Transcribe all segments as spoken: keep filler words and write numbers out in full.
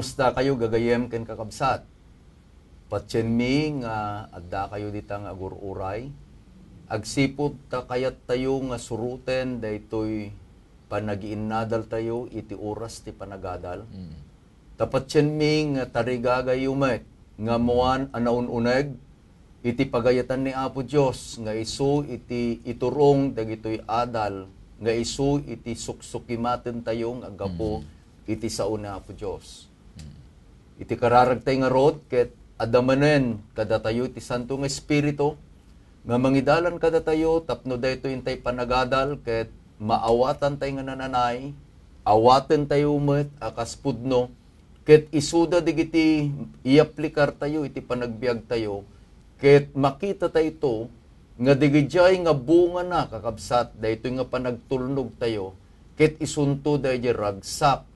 Kumusta kayo, gagayem ken kakabsat? Patienmi nga adda kayo dita nga agur-uray. Agsipud ta kayat tayo nga suruten daytoy panagiinnadal tayo iti oras ti panagadal. Mm. Ta patienmi nga tarigagayo met nga muan a naun-uneg iti pagayatan ni Apo Dios nga isu iti iturong dagitoy adal nga isu iti suksukimaten tayo nga aggapu Mm. iti sao ni Apo Dios. Mm. Iti kararagtay ngarud, ket adda manen kadatayo iti Santo nga Espiritu nga mangidalan kadatayo tapno daytoy intay panagadal ket maawatan tay nga nananay, awaten tayo met a kas pudno, ket isuda dagiti iyaplikar tayo iti panagbiag tayo, ket makita tayo ito nga digidiay nga bunga na, kakabsat, daytoy nga panagtulnog tayo, ket isunto daydiay ragsak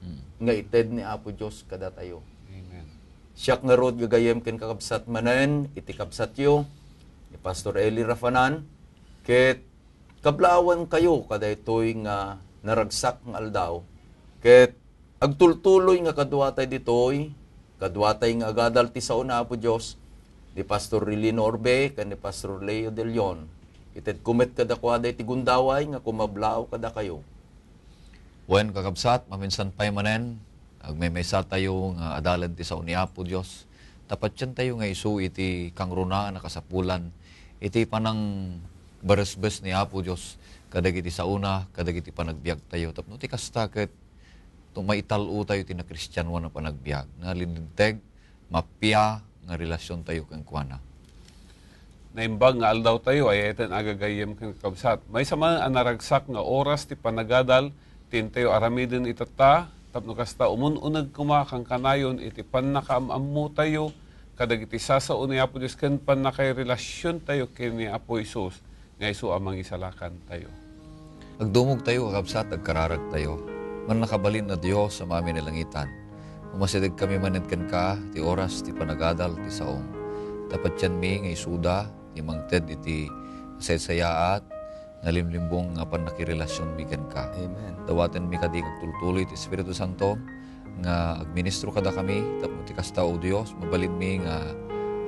Mm. nga ited ni Apo Dios kadatayo. Amen. Siak ngarud gagayem ken kakabsat manen iti kabsatyo, ni Pastor Eli Rafanan, ket kablaawan kayo kadaytoy nga naragsak nga aldaw, ket agtultuloy nga kaduatay ditoy, kaduatay nga agadal ti sao na Apo Dios, ni Pastor Rilin Orbe ken ni Pastor Leo De Leon. Itedko met kadakuada iti gundaway nga kumablaaw kadakayo. Wen, kakabsat, maminsan pay manen, agmaymaysa tayo nga adalen ti sao ni Apo Dios. Ta patien tayo nga isu iti kangrunaan a kasapulan, iti panangbaresbes ni Apo Dios kadagiti saona, kadagiti panagbiag tayo. Tapno ti kasta ket, to-, maital-o tayo ti nakristianoan a panagbiag. Nalinteg, mappia nga relasion tayo kenkuana. Naimbag nga aldaw tayo, ay-ayaten a gagayyem ken kakabsat. Maysa man a naragsak nga oras ti panagadal ti intayo aramiden itatta, tapno kasta, umun-uneg koma kankanayon iti pannakaam-ammo tayo kadagiti sasao ni Apo Dios ken pannakairelasion tayo ken ni Apo Jesus nga isu a mangisalakan tayo. Agdumog tayo, kakabsat, agkararag tayo. Mannakabalin a Dios a maamin a langitan, umasideg kami manen kenka ti oras ti panagadal ti saom. Ta patienmi nga isuda ti mangted iti saysayaat, nalimlimbong nga pannakirelasionmi kenka. Amen. Dawatenmi kadi nga agtultuloy ti Espiritu Santo nga agministro kadakami, tapno ti kasta, O Dios, mabalinmi nga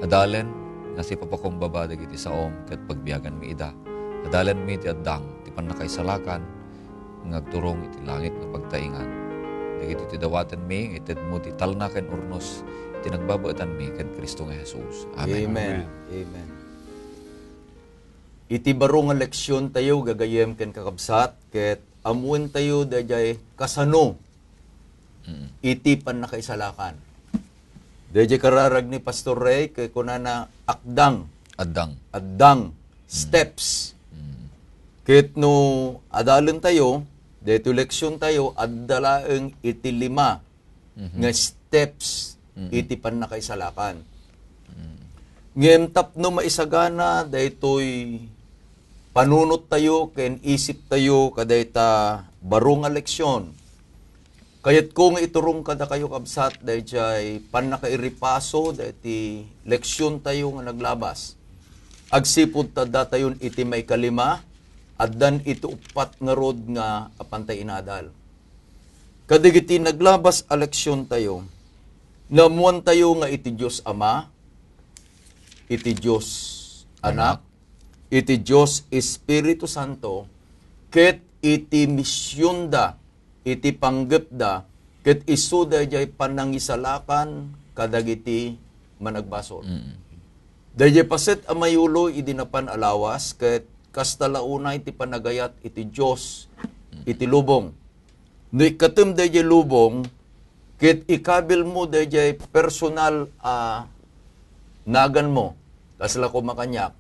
adalen nga sipapakumbaba dagiti saom ket pagbiaganmi ida. Adalenmi ti addang ti pannakaisalakan nga agturong iti langit nga pagtaingan. Dagiti ti dawatenmi nga itedmo ti talna ken urnos ti nagbabaetanmi ken Cristo nga Jesus. Amen. Amen. Amen. Amen. Iti baro nga leksyon tayo, gagayem ken kakabsat, ket ammoen tayo daydiay kasano Mm. iti pannakaisalakan. Daydiay kararag ni Pastor Ray, kay kunana, akdang. Addang. Addang. Mm. Steps. Mm. Ket no adalen tayo, daytoy leksyon tayo, adda laeng iti lima Mhm. nga steps Mm. iti pannakaisalakan. Mm. Ngem tapno maisagana daytoy panunot tayo ken isip tayo kadayta baro nga leksyon, kayatko nga iturong kadakayo, kabsat, daydiay pannakairipaso daydi leksyon tayo nga naglabas. Agsipud ta datayon iti maikalima, addan iti uppat ngarud nga apantay inadal. Kadagiti naglabas a leksyon tayo, naammoan tayo nga iti Dios Ama, iti Dios Anak, Anak. iti Dios Espiritu Santo, ket iti misionda, iti panggepda, ket isu daydiay panangisalakan kadagiti managbasol. Mm. Daydiay paset a mayulo idi napan a lawas, ket kasta la unay ti panagayat iti Dios Mm. iti lubong. No ikkatem daydiay lubong, ket ikabilmo daydiay personal a naganmo, kasla koma kaniak,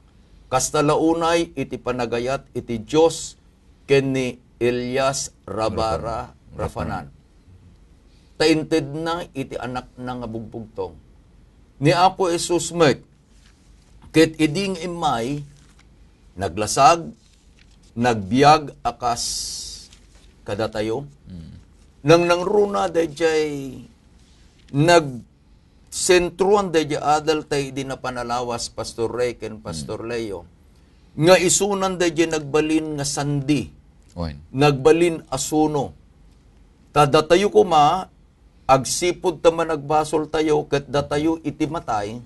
kasta la unay iti panagayat iti Dios ken ni Elias Rabara Rafanan. Ta intedna iti anakna nga bugbugtong. Ni Apo Jesus met, ket idi nga immay, naglasag, nagbiag a kas kadatayo. Mm. Nangnangruna daydiay nagsentroan daydiay adal tay idi napan a lawas, Pastor Ray ken Pastor Mm. Leo, nga isunan daydiay nagbalin nga sandi, Wen. nagbalin a suno. Ta datayo koma, agsipud ta managbasoltayo ket datayo iti matay,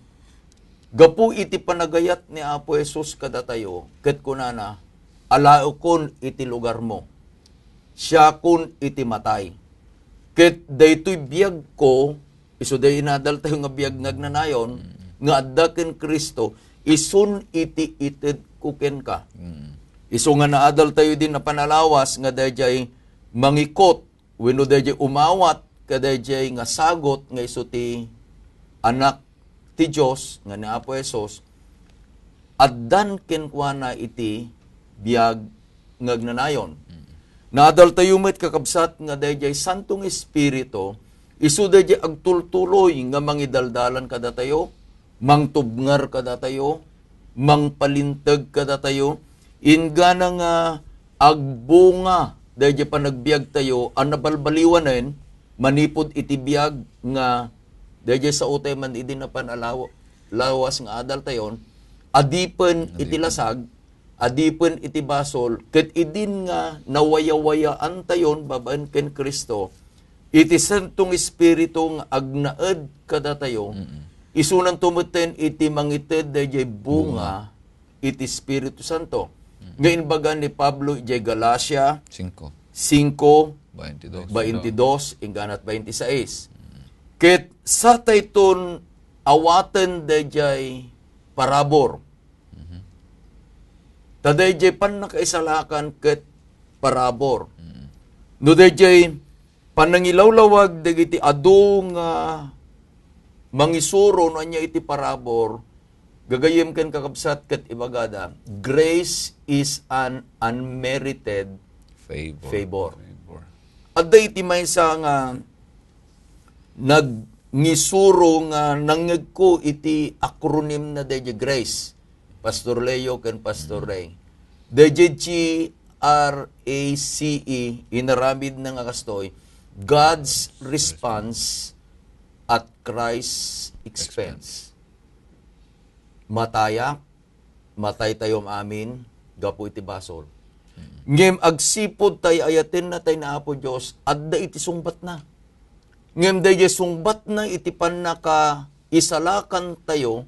gapu iti panagayat ni Apo Jesus kadatayo, ket kunana, "Alaekon iti lugarmo. Siakon iti matay. Ket daytoy biagko," isu day inadaltayo nga biag nga agnanayon, nga adda ken Cristo, isun iti itedko kenka. Mm. Isu nga naadaltayo din napan a lawas nga daydiay mangikot wenno daydiay umawat kadaydiay nga sagut nga isu ti Anak ti Dios nga ni Apo Jesus, addan kenkuana iti biag nga agnanayon. Mm. Naadaltayo met, kakabsat, nga daydiay Santo nga Espiritu, isu daydiay agtultuloy nga mangidaldalan kadatayo, mangtubngar kadatayo, mangpalinteg kadatayo, inggana nga agbunga daydiay panagbiagtayo a nabalbaliwanen manipud iti biag nga daydiay saotayo man idi napan a law-, lawas nga adaltayon, adipen iti Adipen. lasag, adipen iti basol, ket idin nga nawayawayaantayon babaen ken Cristo, iti Santong Espiritu nga agnaed kadatayo, Mm-mm. isunanto metten iti mangited daydiay bunga Bunga. iti Espiritu Santo. Mm. Nga imbaga ni Pablo idiay Galacia Cinco. cinco, Baintidos. baintidos, ingganat baintisais. Mm. Ket satayton awaten daydiay parabur. Mhm. Ta daydiay pannakaisalakan ket parabur. Mm. No daydiay panangilawlawag dagiti adu nga mangisuro no ania iti parabur, gagayyem ken kakabsat ket ibagada, "Grace is an unmerited Favor. favor." Favor. Adda iti maysa nga nagngisuro nga nangngegko iti acronym na daydiay Grace, Pastor Leo ken Pastor Mm. Ray. Daydiay G R A C E, inaramid na nga kastoy, God's response at Christ's expense. Matayak, mataytayo amin gapu iti basol. Mm. Ngem agsipud ta ay-ayatenna tay ni Apo Dios, adda iti sungbatna. Ngem daydiay sungbatna iti pannakaisalakantayo,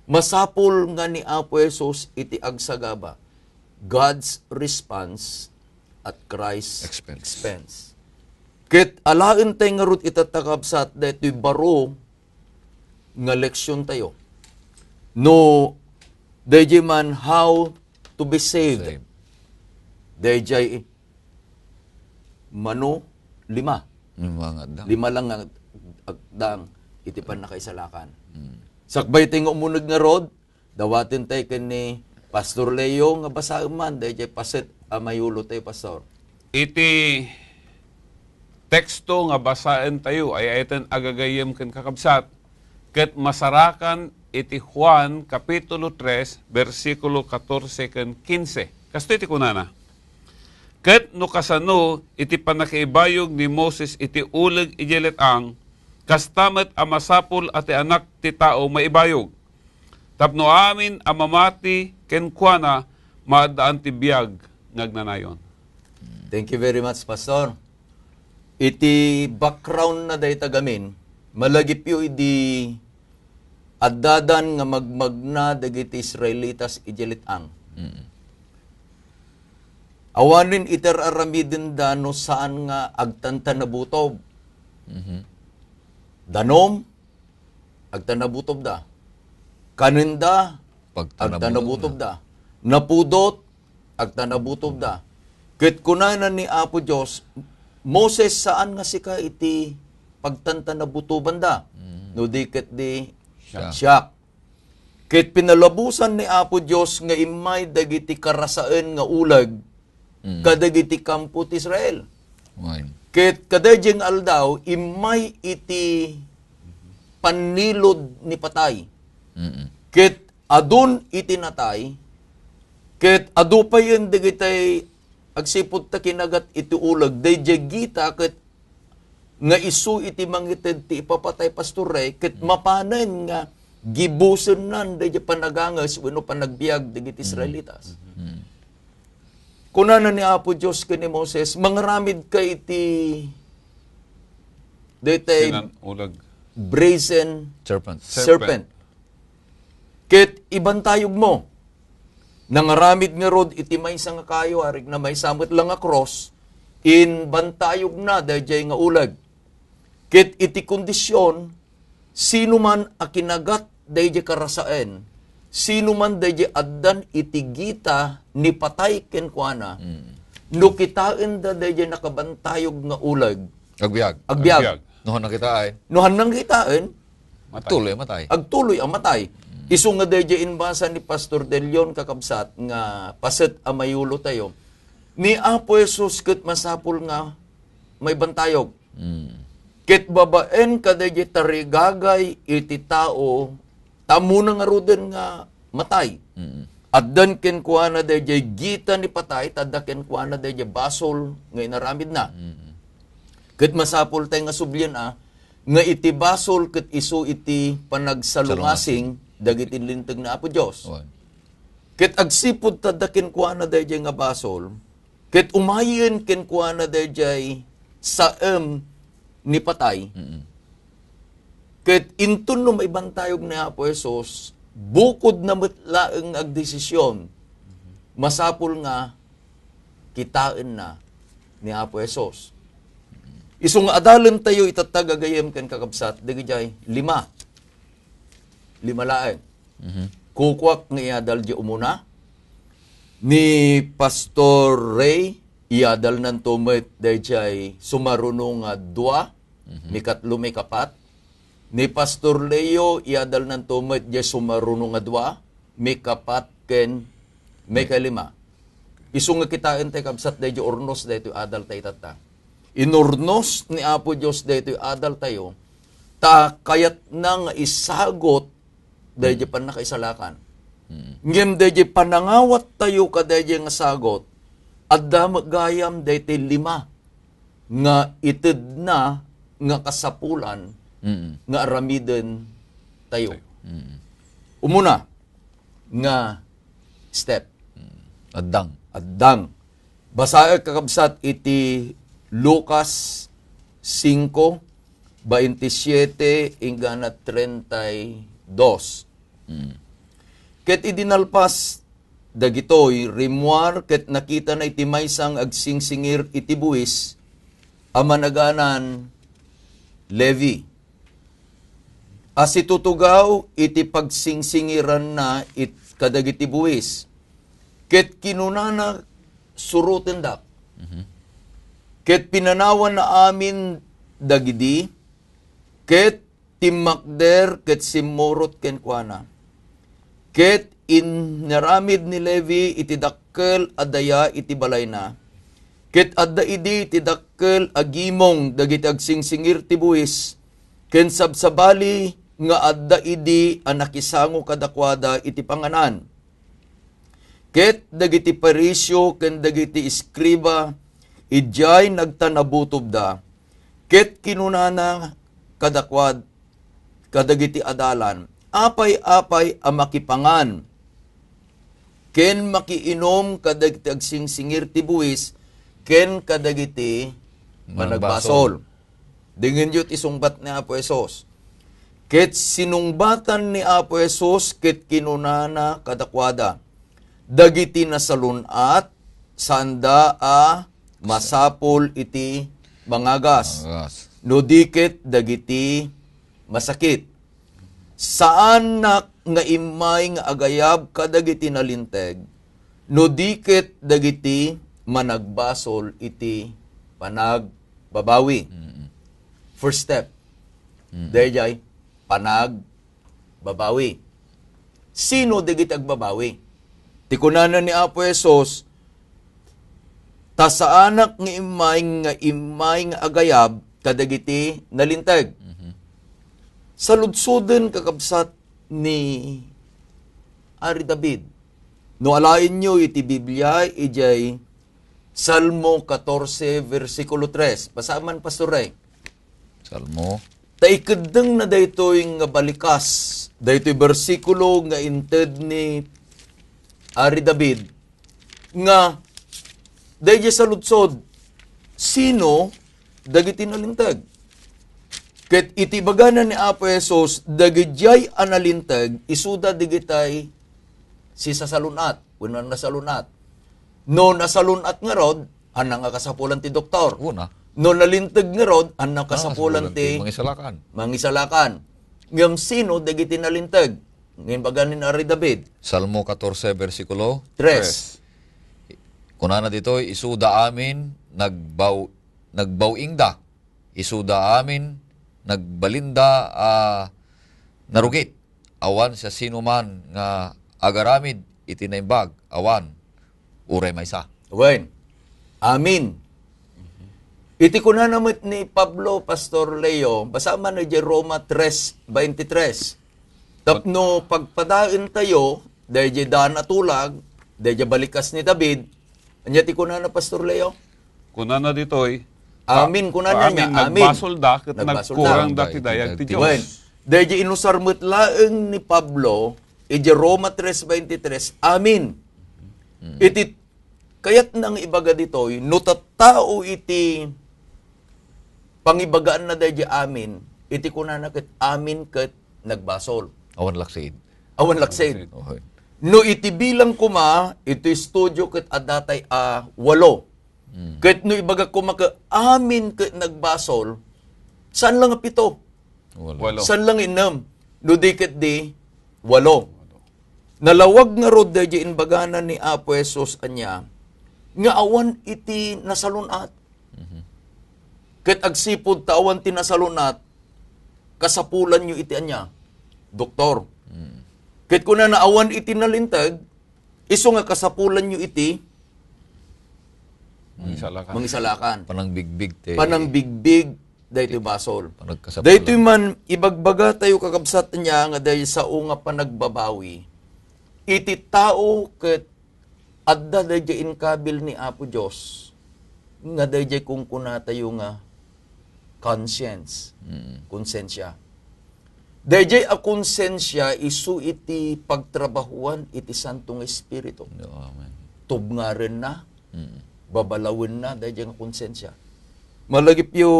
masapul nga ni Apo Jesus iti agsagaba. God's response at Christ's Expense. expense. Ket alaentayo ngarud itatta, kabsat, daytoy baro nga leksiontayo. No, daydiay man how to be saved. Saved. Daydiay mano, lima. Lima nga addang. Lima lang nga addang iti pannakaisalakan. Mm. Sakbay tayo nga umuneg ngarud, dawaten tayo ken ni Pastor Leo nga basaen man daydiay paset a mayulo tayo, Pastor. Iti teksto nga basaentayo, ay-ayaten a gagayyem ken kakabsat, ket masarakan iti Juan Kapitulo tres, bersikulo katorse ken kinse. Kastoy ti kunana, "Ket no kasano iti pannakaibayog ni Moses iti uleg idiay let-ang, kasta met a masapul a ti Anak ti Tao maibayog, tapno amin a mamati kenkuana maaddaan ti biag nga agnanayon." Thank you very much, Pastor. Iti background na dayta gamin, malagipyo idi addadan nga magmagna dagiti Israelitas idiay let-ang. Mm. Awanen iti ar-aramidenda no saan nga agtantanabutob. Mhm. Danom, agtanabutobda. Kanenda, Pagtanabutobda. agtanabutobda. Napudot, agtanabutobda. Ket kunana ni Apo Dios, "Moses, saan nga sika iti pagtantanabutobanda? Mm. No di ket di Siak. siak." Ket pinalabusan ni Apo Dios nga immay dagiti karasaen nga uleg Mm. kadagiti kampo ti Israel. Wen. Ket kadaydiay nga aldaw, immay iti pannilud ni patay. Mm-mm. Ket adun iti natay, ket adu payen dagitay agsipud ta kinagat iti uleg, daydiay gita ket nga isu iti mangited ti ipapatay, Pastor Ray, ket Mm. mapanen nga gibusennan daydiay panaganges wenno panagbiag dagiti Mm. Israelitas. Mm. Kunana ni Apo Dios ken ni Moses, "Mangaramidka iti daytay Sinan-, ulag. brazen Serpent. serpent. Serpent. Ket ibantayogmo. Nangaramid ngarud iti maysa nga kayo, arigna maysa met la nga krus, imbantayogna daydiay nga uleg. Ket iti kondisyon, sino man a kinagat daydiay karasaen, sino man daydiay addan iti gita ni patay kenkuana, Mm. no kitaenda daydiay nakabantayog nga uleg, Agbiag. agbiag. Agbiag. No, nakitaen. No, han nang kitaen, Matay. Tuloy, matay. Agtuloy a matay. Isu nga daydiay inbasa ni Pastor De Leon, kakabsat, nga paset a mayulo tayo. Ni Apo Jesus ket masapul nga maibantayog. Mm. Ket babaen kadaydiay tarigagay iti tao, ta ammona ngaruden nga matay. Mm. Addan kenkuana daydiay gita ni patay, ta adda kenkuana daydiay basol nga inaramidna. Mm. Ket masapul tay nga sublien a, nga iti basol ket isu iti panagsalungasing dagiti linteg ni Apo Dios. Wen. Ket agsipud ta adda kenkuana daydiay nga basol, ket umayen kenkuana daydiay saem ni patay, Mm. ket inton no maibantayog ni Apo Jesus, bukod na met laeng nga agdesisyon, masapul nga kitaenna ni Apo Jesus. Isu nga adalentayo itatta gagayem ken kakabsat, dagijay lima. Lima laeng. Mhm. Kukuak nga iadal di umuna. Ni Pastor Ray, iadalnanto met dayjay sumaruno nga dua, Mhm. mikatlo, mikapat. Ni Pastor Leo, iadalnanto met jay sumaruno nga dua, mikapat ken mikalima. Isu nga kitaen tay kabsat dayjay urnos daytoy adal tay tatta. Inurnos ni Apo Dios daytoy adal tayo, ta kayatna nga isagot dayjay pannakaisalakan. Mm. Ngem dayjay panangawat tayo kadayjay nga sagot, adda met gayam daytoy lima nga itedna nga kasapulan Mm. nga aramiden tayo. Mm. Umuna nga step. Mm. Addang. Addang. Basaek, kakabsat, iti Lucas singko, baintisiete inggana treinta y dos. Mm. Ket idi nalpas dagitoy, rimmuar ket nakitana iti maysa nga agsingsingir iti buis a managanan Levi, a situtugaw iti pagsingsingiranna it-, kadagiti buis. Ket kinunana, "Surotendak." Mhm. Ket pinanawanna amin dagidi, ket timmakder ket simmurot kenkuana. Ket inaramid ni Levi iti dakkel a daya iti balayna, ket adda idi ti dakkel a gimong dagiti agsingsingir ti buis, ken sabsabali nga adda idi a nakisango kadakuada iti panganan. Ket dagiti Fariseo ken dagiti eskriba idiay nagtanabutobda, ket kinunana kadakuad-, kadagiti adalan, "Apay-apay a makipangan ken makiinum kadagiti agsingsingir ti buis ken kadagiti Managbasol." managbasol? Dingenyo ti sungbat ni Apo Jesus. Ket sinungbatan ni Apo Jesus ket kinunana kadakuada, "Dagiti nasalun-at, saanda a masapul iti mangagas, Mangagas. no di ket dagiti masakit. Saanak nga immay nga agayab kadagiti nalinteg, no di ket dagiti managbasol iti panagbabawi." Mm. First step. Mm. Dayjay, panagbabawi. Sino dagiti agbabawi? Ti kunana ni Apo Jesus, "Ta saanak nga immay, nga immay nga agayab kadagiti nalinteg." Mhm. Saludsoden, kakabsat, ni Ari David. No alaenyo iti Biblia, idiay Salmo catorce, versikulo tres. Basaam man, Pastor Ray. Salmo. Ta ikeddengna daytoy nga balikas, daytoy bersikulo nga inted ni Ari David, nga dayjay saludsod, sino dagiti nalinteg? Ket iti ibagana ni Apo Jesus, dagidiay a nalinteg, isuda digitay sisasalun-at, wenno nasalun-at. No nasalun-at ngarud, ania nga kasapulan ti doktor. Una. No nalinteg ngarud, ania kasapulan ti mangisalakan. Mangisalakan. Ngem sino dagiti nalinteg? Ngem baga ni Ari David. Salmo katorse, bersikulo Tres. Kunana ditoy, isuda amin nagbaw-, nagbaw-ingda. Isuda amin nagbalinda a narugit. Awan siasinoman nga agaramid iti naimbag. Awan. Uray maysa. Wen. Amin. Iti kunana met ni Pablo, Pastor Leo, basa man iti Roma tres veintitrés. Tapno pagpadaentayo, daydi daan a tulag, daydi balikas ni David, ania ti kunana, Pastor Leo? Kunana ditoy, Amin, kunana niya, amin. Nagbasolda ket nagkurangda ti dayag ti Dios. Wen, daydi inusar met laeng ni Pablo, iti Roma tres veintitrés, amin. Iti kayatna nga ibaga ditoy, no tattao iti pangibagaanna daydi amin, iti kunana ket amin ket nagbasol. Awan laksid. Awan laksid. Okay. No iti bilang koma, iti studio ket addatay a walo. Mm. Ket no ibagak koma ket amin ket nagbasol, saan lang nga pito. Walo. Walo. Saan lang nga innem. No di ket di, walo. Nalawag ngarud daydi imbagana ni Apo Jesus ania, nga awan iti nasalun-at. Mhm. Ket agsipud ta awan ti nasalun-at, kasapulanyo iti ania? Doktor. Mm. Ket kunana, awan iti nalinteg, isu nga kasapulanyo iti Mangisalakan. Mangisalakan. Panangbigbig ti Panangbigbig daytoy basol. Panagkasapulan. Daytoy man, ibagbagatayo, kakabsat, ania nga daydi sao nga panagbabawi iti tao ket adda daydi inkabil ni Apo Dios nga daydi kunkunatayo nga conscience, Mm. konsensya. Daydi a konsensya isu iti pagtrabahuan iti Santo nga Espiritu. Amen. Tubngarenna, Mm. babalawenna daydi nga konsensya. Malagipyo,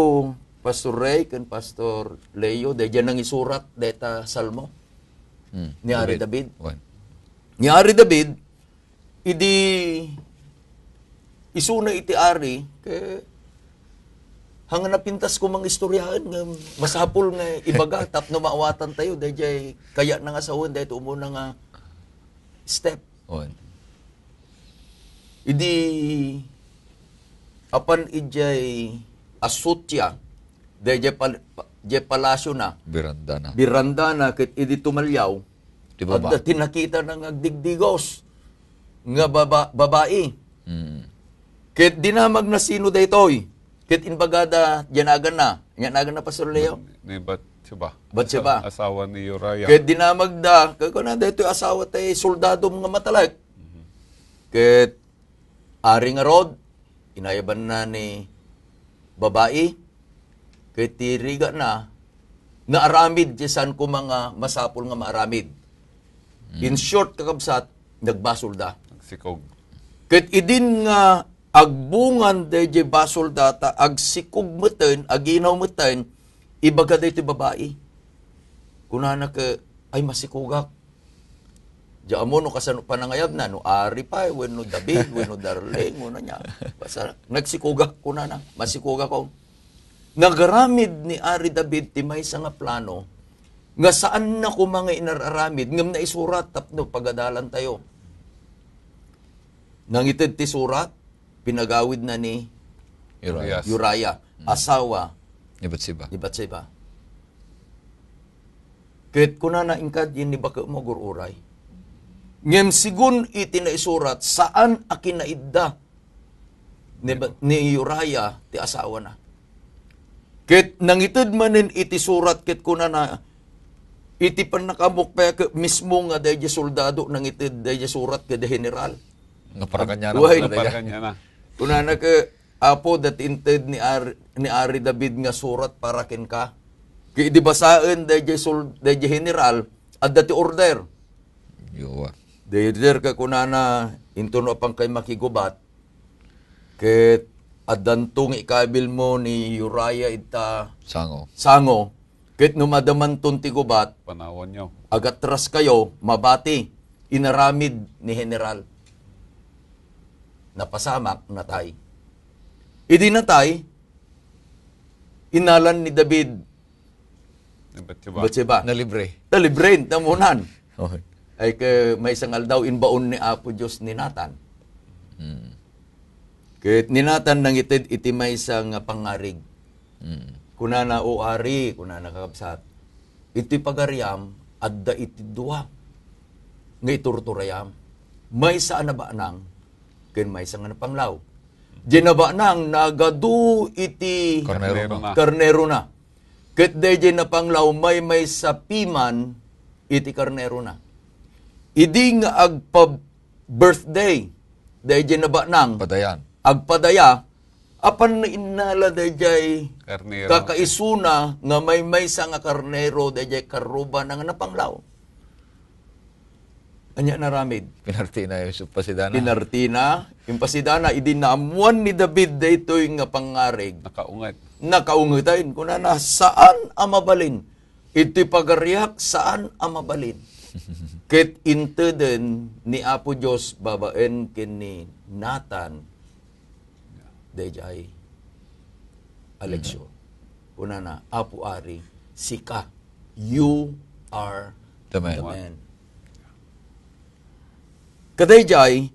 Pastor Ray ken Pastor Leo, daydi nangisurat dayta Salmo Mm. ni Ari David. David. Wen. Ni Ari David, idi isuna iti ari, ket hangna napintas ko mangistoryaen nga masapul nga ibaga tapno maawatantayo daydiay kayatna nga sawen daytoy umuna nga step. Wen. Idi apan idiay azotea, daydiay pal-, diay palasiona, Berandana. Berandana, ket idi tumaliaw, Ti baba. Adda ti nakitana nga agdigdigos nga baba-, babai. Mm. Ket dinamagna sino daytoy. Ket imbagada, diay naganna. Ania naganna, Pastor Leo? Ni Bathsheba. Bathsheba. Asa-, asawa ni Uriah. Ket dinamagda, ket kuna, daytoy asawa ti soldadom nga matalek. Mhm. Ket ari ngarud, inayabanna ni babai, ket ti rigana, naaramid ti saan koma nga masapul nga maaramid. Mm. In short, kakabsat, nagbasolda. Nagsikog. Ket idin nga agbungan daydiay basolda ta agsikog metten, aginaw metten, ibaga daytoy babai. Kunana ket, "Ay, masikogak." Diay ammo no kasano panangayabna, no ari pay, wenno David, wenno Darling, wenno ania. Basta, "Nagsikogak," kunana, "masikogak ako." Nagaramid ni Ari David ti maysa nga plano nga saanna koma nga inararamid, ngem naisurat tapno pagadalantayo. Nangited ti surat, pinagawidna ni Urias. Uriah, Mm. asawa Ni Bathsheba. Ni Bathsheba. Ket kunana, "Inka diay ni baketmo, agur-uray." Ngem sigun iti naisurat, saan a kinaidda ni ba-, ni Uriah ti asawana. Ket nangited manen iti surat ket kunana, iti pannakaammo pay ket mismo nga daydiay soldado nangited daydiay surat ket general. Nga para kaniana. Uy. Nga para kaniana. Kunana ket, "Apo, dayta inted ni Ar-, ni Ari David nga surat para kenka." Ket idi basaen daydiay sol-, daydiay general, adda ti order. Yowa. Daydiay order ket kunana, "Intono a pankay makigubat, ket addanto nga ikabilmo ni Uriah ita Sango. Sango, Ket no madamanton ti gubat, panawanyo. Agatras kayo, mabati, inaramid ni General. Napasamak, natay. Idi natay, inalan ni David Ni Bathsheba. Bathsheba. Nalibre. Nalibre, namunan. Okay. Ay, ke, maysa nga aldaw, inbaon ni Apo Dios ni Nathan. Mm. Ket ni Nathan nangited iti maysa nga pangarig. Mm. Kunana, "O ari," kunana, kakabsat, "iti pagariam, adda iti dua nga iturturayam. Maysa a nabanang, ken maysa nga napanglaw. Diay nabanang, nagadu iti karnerona. Karnerona. Ket daydiay napanglaw, maymaysa piman iti karnerona. Idi nga agpa-birthday daydiay nabanang, padayan. Agpadaya, apan nainnala daydiay karnero. Kakaisuna nga maymaysa nga karnero daydiay karrubana nga napanglaw." Ania naramid? Pinartina Yusuf pasidana. Pinartina, impasidana, idi naammuan ni David daytoy nga pangarig. Nakaunget. Nakaungeten, kunana, "Saan a mabalin. Iti pagariak, saan a mabalin." Ket inteden ni Apo Dios babaen ken ni Nathan daydiay a leksyon. Kunana, "Apo Ari, sika, you are the man." The man. Kadaydiay,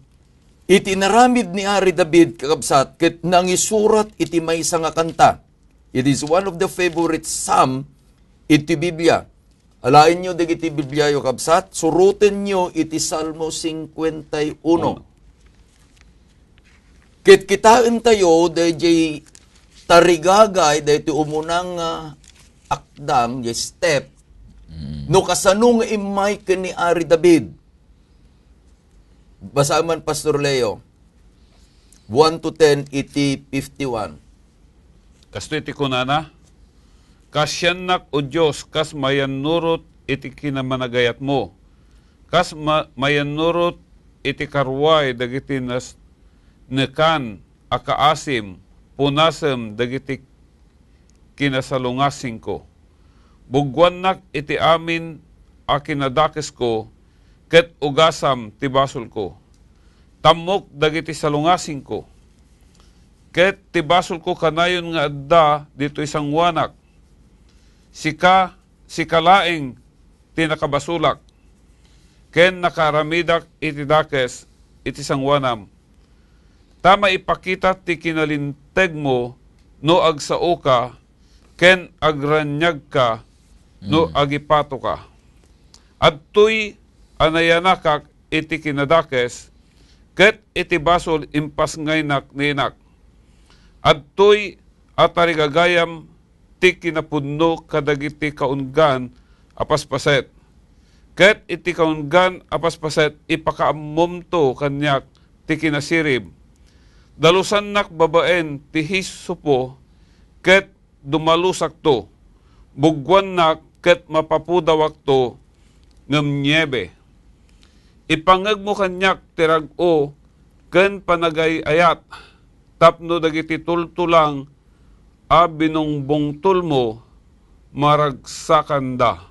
iti inaramid ni Ari David, kakabsat, ket nangisurat iti maysa nga kanta. It is one of the favorite psalm iti Biblia. Alaenyo dagiti Bibliayo, kabsat, surotenyo iti Salmo cincuenta y uno. Ket kitaentayo daydiay tarigagay daytoy umuna nga akdang, diay step, mm, no kasano nga immay ken ni Ari David. Basaem man, Pastor Leo. One to ten iti fifty-one. Kastoy ti kunana, "Kaasiannak, O Dios, kas mayannurot iti kinamanagayatmo, kas ma-, mayannurot iti karuay dagiti nas-, nekan a kaasim, punasem dagiti kinasalungasingko. Buggoannak iti amin a kinadakesko, ket ugasam ti basolko. Tammok dagiti salungasingko, ket ti basolko kanayon nga adda ditoy sangoanak. Sika, sika laeng ti nakabasolak, ken nakaaramidak iti dakes iti sangoanam. Ta maipakita ti kinalintegmo no agsaoka, ken agraniagka no, mm, agipatoka. Adtoy a nayanakak iti kinadakes, ket iti basol impasngaynak ni inak. Adtoy a tarigagayam ti kinapudno kadagiti kaunggan a paspaset. Ket iti kaunggan a paspaset, ipakaammomto kaniak ti kinasirib. Dalusannak babaen ti hisopo, ket dumalusakto. Buggoannak ket mapapudawakto ngem niebe. Ipangngegmo kaniak ti rag-o ken panagay-ayat, tapno dagiti tultulang a binungbungtolmo maragsakanda.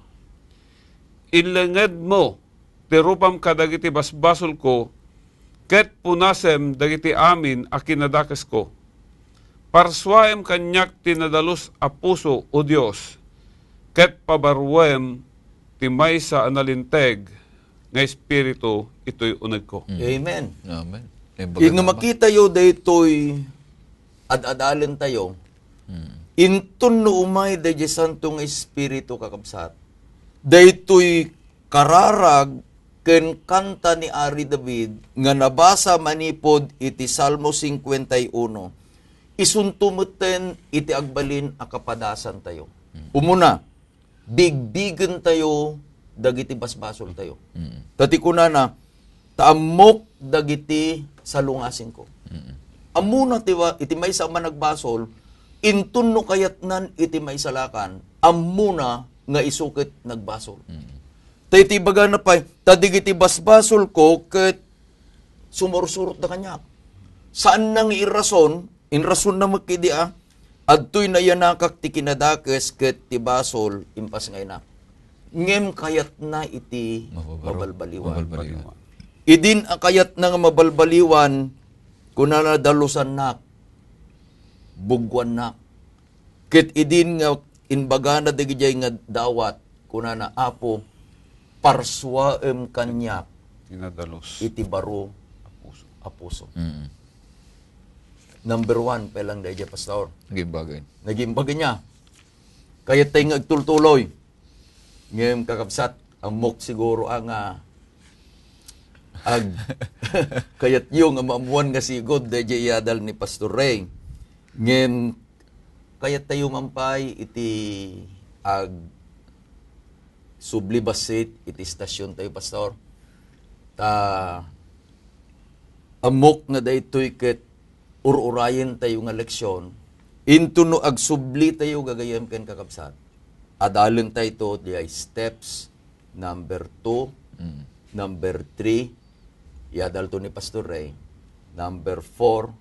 Illengedmo ti rupam kadagiti basbasolko, ket punasem dagiti amin a kinadakesko. Parsuaem kaniak ti nadalus a puso, O Dios, ket pabaruem ti maysa a nalinteg nga espiritu itoy unegko." Mm. Amen. Amen. Imbag no makitayo daytoy ad-adalentayo, mm, inton no umay daydiay Santo nga Espiritu, kakabsat, daytoy kararag ken kanta ni Ari David nga nabasa manipud iti Salmo cincuenta y uno, isunto metten iti agbalin a kapadasantayo. Mm. Umuna, bigbigentayo dagiti basbasoltayo. Mm. Ta ti kunana, "Ta ammok dagiti salungasingko." Mm. Ammona ti wa-, iti maysa a managbasol, inton no kayatnan iti maisalakan, ammona nga isu ket nagbasol. Mm. Ta iti ibagana pay, "Ta dagiti basbasolko ket sumursurotda kaniak." Saanna nga irason, inrasonna met idi a, Adtoy nayanakak ti kinadakes ket ti basol, impas nga inak. Ngem kayatna iti Mababaro. Mabalbaliwan. Mabalbaliwan. Idin a kayatna nga mabalbaliwan, kunana, dalusannak, buggoannak. Ket idin nga imbagana dagijay nga dawat, kunana, Apo, parsuaem kaniak Tinadalus. Iti baro a puso. Mm. Number one, pelang dayjay, Pastor. Naging bagay. Naging bagay niya. Kayat tayo nga agtultuloy. Ngem, kakabsat, ammok siguro ang, ah, ag-, kayatyo nga maammuan nga sigud dayjay iyadal ni Pastor Ray. Ngem, kayat tayo man pay iti ag-, subli bassit iti istasyon tayo, Pastor. Ta, ammok nga daytoy ket ur-urayen tayo nga leksyon. Into no agsubli tayo gagayem ken kakabsat, adalen tayo to diay steps number two, Mm. number three, iyadalto ni Pastor Ray, number four,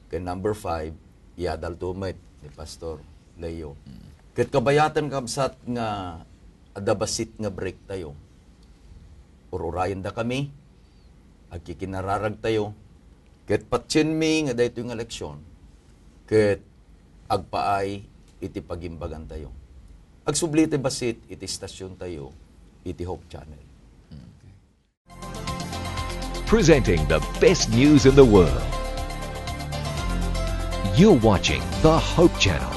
ken number five, iyadalto met ni Pastor Leo. Mm. Ket kabayatan, kabsat, nga adda bassit nga break tayo. Ur-urayendakami, agkikinararag tayo, ket patienmi nga daytoy nga leksyon, ket agpaay iti pagimbagan tayo. Agsubli ti bassit iti istasyon tayo, iti Hope Channel. Presenting the best news in the world. You're watching the Hope Channel.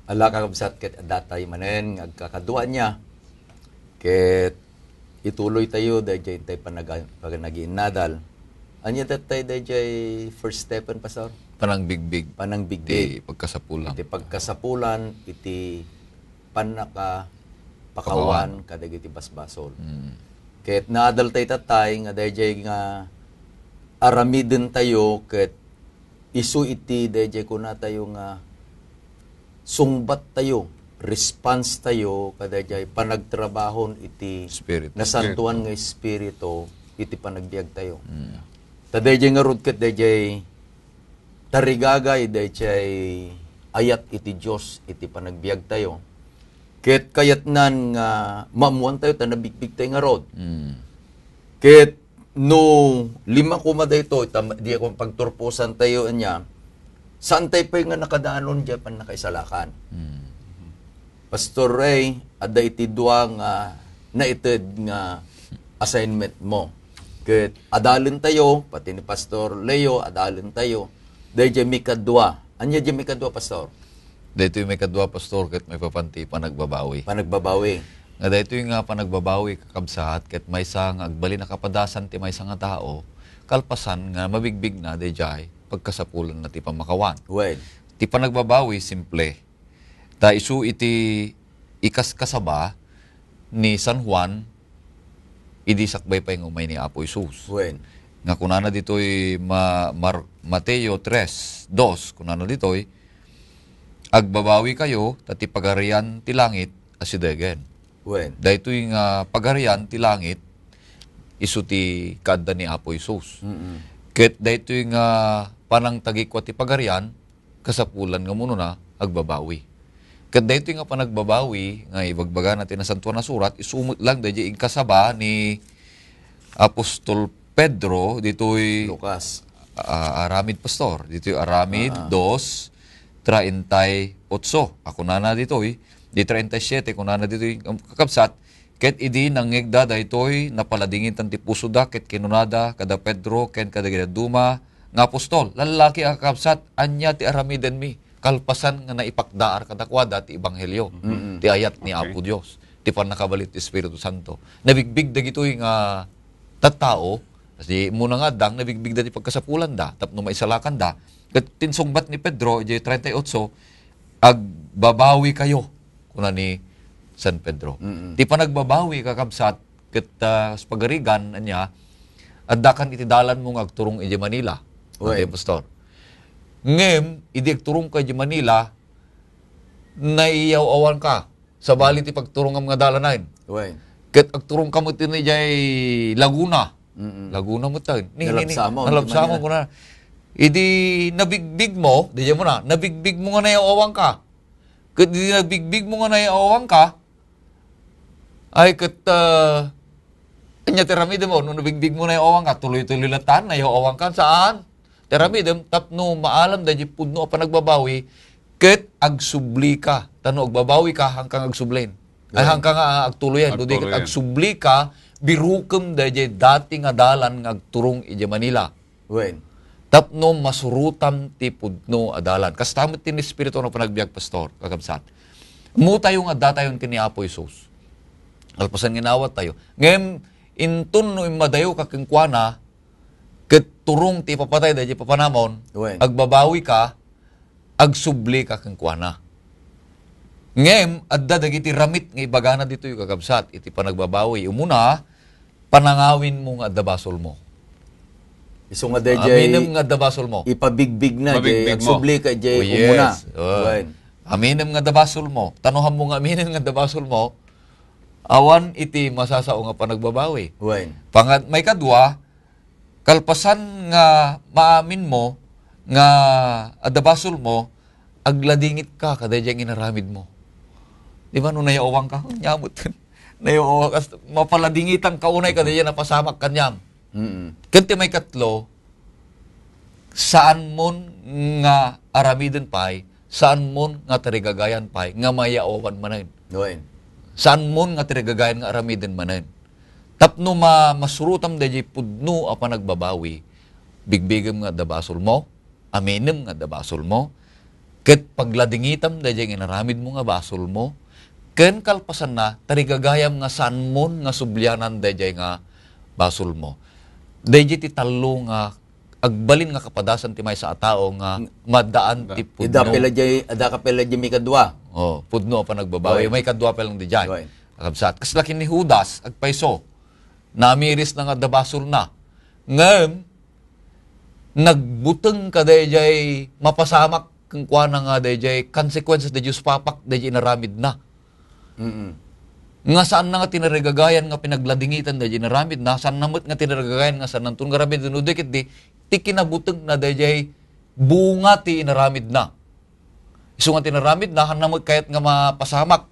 Ala, kakabsat, ket adda tayo manen nga agkakadua ania. Ket ituloy tayo dayjay tay panaga-, panagiinnadal. Ania tattay dayjay first stepen, Pastor? Panangbigbig. Panangbigbig. Iti pagkasapulan. Iti pagkasapulan, iti pannakapakawan Pakawan. Kadagiti basbasol. Mm. Ket naadal tayo tattay nga dayjay nga aramiden tayo ket isu iti dayjay kuna tayo nga sungbat tayo, response tayo kadayjay panagtrabahon iti Spirit. Nasantuan nga Espiritu iti panagbiag tayo. Mm. Ta dayjay ngarud ket dayjay tarigagay dayjay ayat iti Dios iti panagbiag tayo. Ket kayatnan nga maammuan tayo ta nabigbig tayo ngarud. Mm. Ket no lima koma daytoy, ta, di ako pagturposan tayo ania, saan tayo pay nga nakadaanon diay pannakaisalakan. Mm. Pastor Ray, adda iti dua nga naited nga assignment mo. Ket adalen tayo, pati ni Pastor Leo, adalen tayo. Dayjay mikadua. Ania diay mikadua, Pastor? Daytoy mikadua, Pastor, ket maipapan ti panagbabawi. Panagbabawi. Nga daytoy nga panagbabawi, kakabsat, ket maysa nga agbalin a kapadasan ti maysa nga tao, kalpasan nga mabigbigna dayjay, pagkasapulanna ti pammakawan. Well. Ti panagbabawi, simple. Ta isu iti ikaskasaba ni San Juan idi sakbay pay nga umay ni Apo Jesus. Wen. Nga kunana ditoy Ma-, Mar-, Mateo tres dos, kunana ditoy, "Agbabawikayo, ta ti pagarian ti langit asidegen." Wen. Daytoy nga pagarian ti langit, isu ti kaadda ni Apo Jesus. Mm-mm. Ket daytoy nga panangtagikua ti pagarian, kasapulan nga umuna, agbabawi. Ket daytoy nga panagbabawi nga ibagbagana ti Nasantoan a Surat, isu met lang daydiay inkasaba ni Apostol Pedro ditoy Lucas. Ah, aramid, Pastor, ditoy Aramid Ah. dos, treinta y ocho. A, kunana ditoy, di treinta y siete, kunana ditoy, um, kakabsat, Ket idi nangngegda daytoy, napaladingintan ti pusoda ket kinunada kada Pedro ken kadagiti dadduma nga apostol, "Lallaki a kakabsat, ania ti aramidenmi kalpasan nga naipakdaar kadakuada ti ebanghelio, Mm. ti ayat ni Okay. Apo Dios, ti pannakabalin ti Espiritu Santo?" Nabigbig dagitoy nga tattao, kasi muna nga addang nabigbigda ti pagkasapulanda tapno maisalakanda. Ket ti insungbat ni Pedro, idiay treinta y ocho, "Agbabawikayo," kuna ni San Pedro. Mm-mm. Ti panagbabawi, kakabsat, ket, ah, sa pagarigan, ania, addakan iti dalanmo nga agturong idiay Manila. Uy. Ante, Pastor. Ngem, idi agturongka idiay Manila, naiyaw-awanka. Sabali ti pagturongam nga dalan, ay. Uy. Ket agturongka met idiay Laguna. Mm-mm. Laguna met, ay. Ni, ni, ni. Nalabsamo, Nalabsamo, di man kuna. Idi nabigbigmo, daydiay umuna, nabigbigmo nga nayaw-awangka. Ket idi nabigbigmo nga nayaw-awangka, ay ket, ah, ania ti aramidem? No nabigbigmo nayaw-awangka, tuloy-tuloy latta, nayaw-awangka, saan? Ti aramidem, tapno maalam daydiay pudno a panagbabawi, ket agsublika. Ta no agbabawika, haanka nga agsublin. Ay, haanka nga, ah, agtuloyen. No di ket agsublika, birukem daydiay dati nga dalan nga agturong idiay Manila. Wen. Tapno masurotam ti pudno a dalan. Kasta met ti Espiritu nga panagbiag, Pastor, kakabsat. Ammotayo nga addatayon ken ni Apo Jesus. Kalpasan nga inawattayo. Ngem, inton no immadayoka kenkuana, ket turong ti ipapatay daydiay papanamon, Wen. agbabawika, agsublika kenkuana. Ngem, adda dagiti ramit nga ibagana ditoy, kakabsat, iti panagbabawi. Umuna, panangawinmo nga adda basolmo. Isu nga daydiay Aminem nga adda basolmo. Ipabigbigna, jay Mabigbigmo. agsublika, jay Oh, umuna. yes. Oh. Wen. Aminem nga adda basolmo. Ta no ammo nga aminem nga adda basolmo, awan iti masasao nga panagbabawi. Wen. Pangat-, maikadua, kalpasan nga maaminmo nga adda basolmo, agladingitka kadaydiay nga inaramidmo. Di ba, no nayaw-awangka? Ania met. Nayaw-awangka, mapaladingitanka unay kadaydiay napasamak kaniam. Mm. Ket ti maikatlo, saanmon nga aramiden pay, saanmon nga tarigagayan pay nga mayaw-awan manen. Wen. Saanmon nga tarigagayan nga aramiden manen. Tapno ma-, masurotam daydiay pudno a panagbabawi, bigbigem nga adda basolmo, aminem nga adda basolmo, ket pagladingitam daydiay nga inaramidmo nga basolmo, ken kalpasanna, tarigagayam nga saanmon nga sublianan daydiay nga basolmo. Daydiay ti tallo nga agbalin nga kapadasan ti maysa a tao nga maddaan ti pudno. Adda pay la jay, adda ka pay la jay maikadua. Oh, pudno a panagbabawi. Right. Maikadua pay lang daydiay. Right. Kakabsat. Kasla ken ni Judas, agpayso. Namiris na nga adda basolna. Ngem, nagbuteng kadaydiay mapasamak kenkuana nga daydiay consequences daydiay supapak daydiay inaramidna. Mm. Nga saanna nga tinarigagayan nga pinagladingitan daydiay inaramidna, saanna met nga tinarigagayan nga saannanto nga aramiden, no di ket di, ti kinabutengna daydiay bunga ti inaramidna. Isu nga ti inaramidna, haanna met kayat nga mapasamak.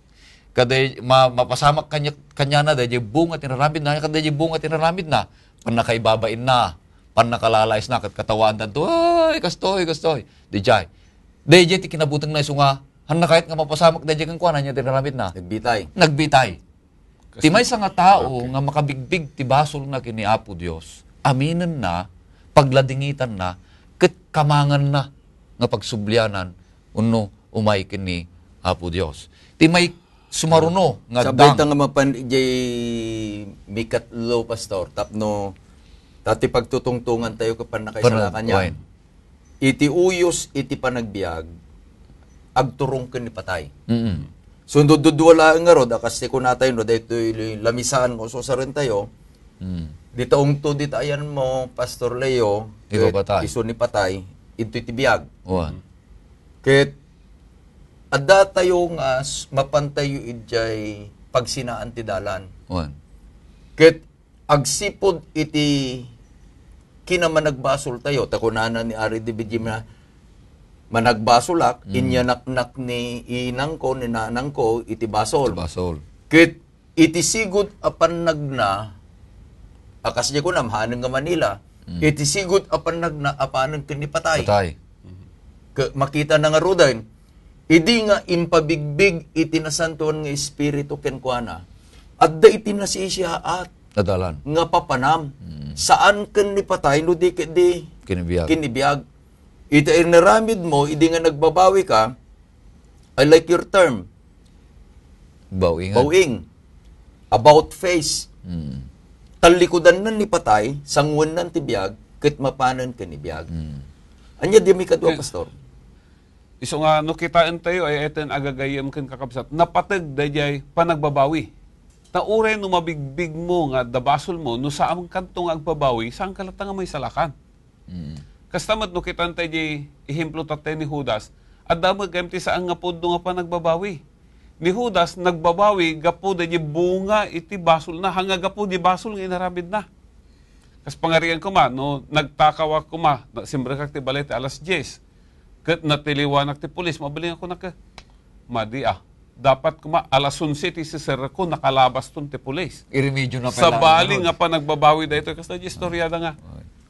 Kaday, ma-, mapasamak kanya, kaniana daydiay bunga ti inaramidna, ket daydiay bunga ti inaramidna, pannakaibabainna, pannakalalaisna, ket katawaandanto, "Ay, kastoy, kastoy." Daydiay. Daydiay ti kinabutengna isu nga, haanna kayat nga mapasamak daydiay kenkuana, ania ti inaramidna? Nagbitay. Nagbitay. Ti maysa nga tao Okay. nga makabigbig ti basolna ken ni Apo Dios, aminenna, pagladingitanna, ket kamanganna nga pagsublianan wenno umay ken ni Apo Dios. Ti may sumaruno nga Sabay addang ta nga mapan idiay mikatlo, Pastor, tapno ta ti pagtutungtungan tayo ket pannakaisalakan Panag-, niya. Wen. Iti uyos iti panagbiag, agturong ken ni patay. Mm. So, dududua laeng ngarud, a kas ti kunatayo, no, daytoy lamisaan nga ususaren tayo, Mm. dita ungto, dita ayan mo, Pastor Leo, Ipapatay. Isu ni patay, ito iti biag. Wen. Ket, adda tayo nga s-, mapan tayo idiay pagsinaan ti dalan. Wen. Ket, agsipud iti kinamanagbasoltayo, ta kunana ni Ari David Jimena, "Managbasolak, Mm. inyanaknak ni inangko, ni nanangko iti basol." Iti basol. Ket iti sigud a pannagna, a kasdiay kunam, haaneng nga Manila, Mm. iti sigud a pannagna, apanen ken ni patay. Patay. Ke-, makita na ngaruden, idi nga impabigbig iti Nasantoan nga Espiritu kenkuana, adda iti nasisiaat Nadalan. nga papanam. Mm. Saan ken ni patay no di ket di Kinibiag. kinibiag. Iti inaramid mo, idi nga nagbabawi ka, I like your term. Bawingan. Bawing. About face. Mm. Tallikudan nan ni patay, sangwennan ti biag, ket mapanen ken ni biag. Mm. Ania di mikadua, Eh, Pastor? Isu nga no kitaentayo ay eten agagayem ken kakabsat, napateg daydiay panagbabawi. Ta uray no mabigbigmo nga adda basolmo, no saankanto nga agbabawi, saanka latta nga maisalakan. Mm. Kasta met no kitaentayo diay ehemplo tatta ni Judas, adda met gayam ti saan nga pudno nga panagbabawi. Ni Judas nagbabawi gapu daydiay bunga iti basolna, haan nga gapu diay basol nga inaramidna. Kas pangarigan koma, no nagtakaw koma, na-, simrekak ti balay ti alas dies. Ket natiliwanak ti pulis, mabalin ako naka, madi a. Dapat koma alas onse ti siserko, nakalabas ton ti pulis. Iremedyo na pay laeng, Sabali nga panagbabawi daytoy, kasta di istorya da nga.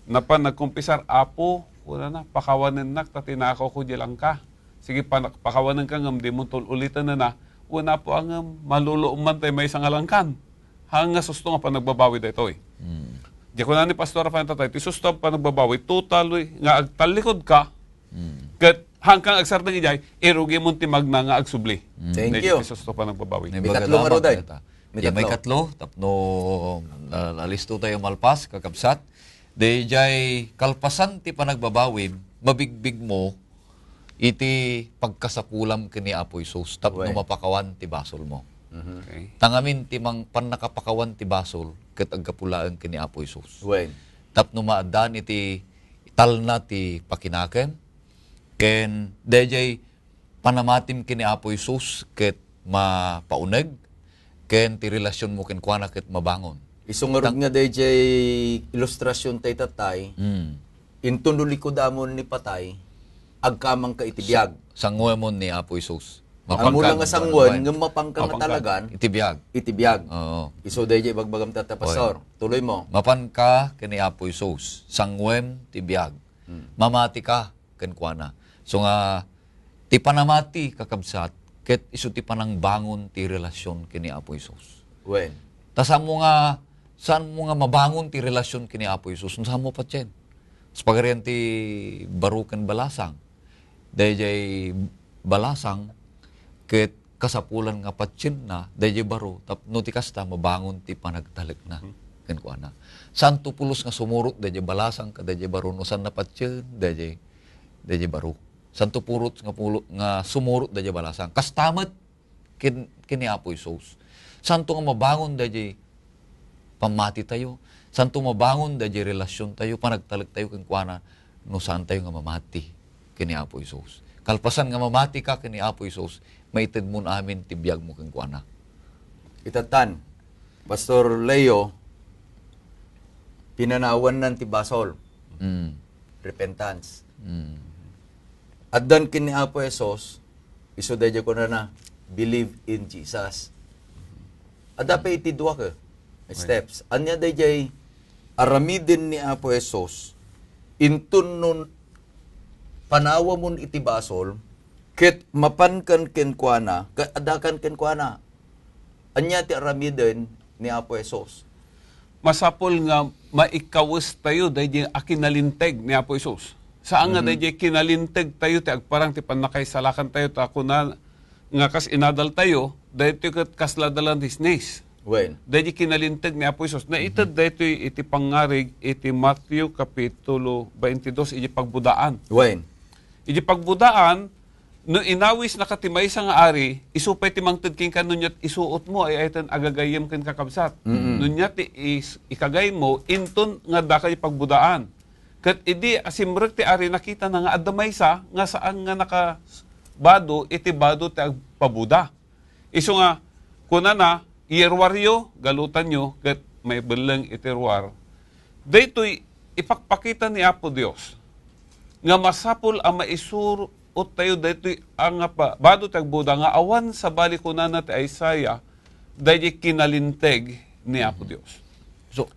Napan nagkumpisar, "Apo," kunana, "pakawanennak ta tinakaw ko di langka." Sige, panak-, pakawanenka ngem di mo tul-, uliten na. Wen, Apo, a ngem maluluom man tay maysa nga langkan. Haan nga susto nga panagbabawi daytoy. Mm. Di kuna ni Pastor Rafael tatay, ti susto a panagbabawi, total nga agtallikod ka, Mm. ket haan kang agsardeng idiay, irugi mo ti magna nga agsubli. Mm. Thank Daytoy you. Ti susto a panagbabawi. May Mikatlo nga baga ruday. Data. Di may Mikatlo. Katlo, tapno, ah, alisto tayo malpas, kakabsat. Dayjay kalpasan ti panagbabawim, mabigbig mo iti pagkasapulam ken ni Apo Jesus tapno Wen. mapakawan ti basol mo. Mhm. Okay. Tangamin ti mang-, pannakapakawan ti basol ket aggapu laeng ken ni Apo Jesus. Wen. Tapno maaddaan iti talna ti pakinakem, ken dayjay panamatim ken ni Apo Jesus ket mapauneg, ken ti relasionmo kenkuana ket mabangon. Isu ngarud Tang- nga dayjay ilustrasion tay tatay, Mm. inton no likud amon ni patay, agkamangka iti biag. Sa-, sanguemon ni Apo Jesus. Ammom la nga sanguen, ngem mapanka nga talagan iti biag. Iti biag. Oo. Isu dayjay ibagbagam tatta, Pastor. Oy. Tuloy mo. Mapanka ken ni Apo Jesus. Sanguem ti biag. Hmm. Mamatika kenkuana. So nga, ti panamati, kakabsat, ket isu ti panangbangon ti relasyon ken ni Apo Jesus. Wen. Ta saan mo nga, saan mo nga mabangon ti relasyon ken ni Apo Jesus no saan mo patien? Sa pagarian ti baro ken balasang, dayjay balasang ket kasapulan nga patienna dayjay baro, tapno ti kasta, mabangon ti panagtalekna Hmm. kenkuana. Santo pulos nga sumurot dayjay balasang ken dayjay baro, no saan napatien dayjay, dayjay baro. Santo pulos nga pulo-, nga sumurot dayjay balasang. Kasta met ken, ken ni Apo Jesus. Santo nga mabangon dayjay pammati tayo. Santo mabangon dayjay relasyon tayo, panagtalek tayo kenkuana, no saan tayo nga mamati ken ni Apo Jesus. Kalpasan nga mamati ka ken ni Apo Jesus, maited mo amin ti biag mo kenkuana. Itatan, Pastor Leo, pinanawannan ti basol. Mm. Repentance. Mm. Addan ken ni Apo Jesus, isu dayjay kunana, "Believe in Jesus." Adda pay iti dua ka steps. Ania dayjay aramiden ni Apo Jesus, inton no panawamon iti basol, ket mapankan kenkuana, ket addakan kenkuana. Ania ti aramiden ni Apo Jesus? Masapul nga maikawes tayo daydi a kinalinteg ni Apo Jesus. Saan nga Mhm. daydi kinalinteg tayo ti agparang ti pannakaisalakan tayo, ta kuna nga kas inadal tayo, daytoy ket kasla dalan ti sneeze. Wen. Daydi kinalinteg ni Apo Jesus. Naited Mhm. daytoy iti pangngarig iti Mateo Kapitulo twenty-two, iti pagbudaan. Wen. Iti pagbudaan, no inawisnaka ti maysa nga ari, isu pay ti mangted kenka, no nia ti isuot mo, ay, ay, ten agagayyem ken kakabsat. Mm-mm. No nia ti is-, ikagay mo, inton nga addaka iti pagbudaan. Ket idi asimrek ti ari, nakitana nga adda maysa nga saan nga nakabado iti bado ti agpabuda. Isu nga, kunana, "Iruaryo, galutanyo, ket maibelleng iti ruar." Daytoy ipakpakita ni Apo Dios nga masapul a maisurot tayo daytoy a nga pa-, bado ti agbuda nga awan sabali, kunana ti Isaiah, daydi kinalinteg ni Apo Dios. So,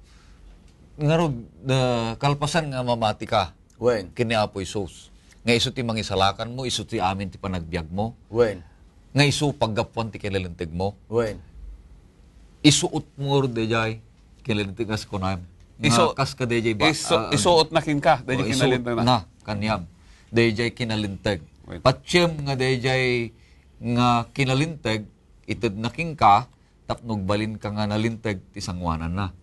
ngarud, the, kalpasan nga mamati ka, Wen. Ken ni Apo Jesus. Nga isu ti mangisalakan mo, isu ti amin ti panagbiag mo. Wen. Nga isu paggapuan ti kinalinteg mo. Wen. Isuot mo dayjay kinalinteg nga kunam. Nga Isu-, kas ka dayjay ba, isu-, ah, isuot na kenka, dayjay oh, isuot kinalinteg na. na, kaniam. Dayjay kinalinteg. Wen. Patiem nga dayjay nga kinalinteg, ited na kenka, tapno agbalinka nga nalinteg ti sanguananna.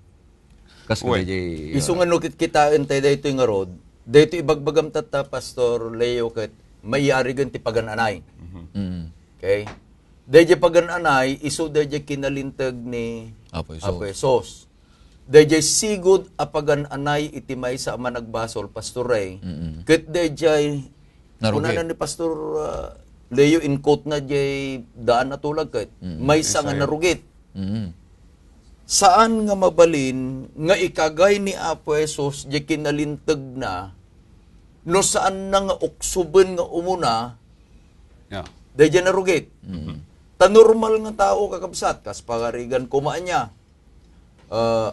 Kas Uy. kadayjay, Isu ah, nga no kitkitaen tayo daytoy ngarud, daytoy ibagbagam tatta, Pastor Leo, ket mayarigen ti pagan-anay. Mhm. Mm. Okay? Dayjay pagan-anay, isu dayjay kinalinteg ni Apo Jesus. Apo Jesus. Dayjay sigud a pagan-anay iti maysa a managbasol, Pastor Ray. Mm-mm. Ket dayjay, Narugit. kunana ni Pastor, ah, Leo, in-quote na jay daan a tulag ket Mm. maysa nga Isaiah. narugit. Mm. saan nga mabalin nga ikagay ni Apo Jesus diay kinalintegna no saanna nga uksoben nga umuna Yeah. daydiay narugit. Mm. Ta normal nga tao, kakabsat, kas pagarigan koma ania. Ah,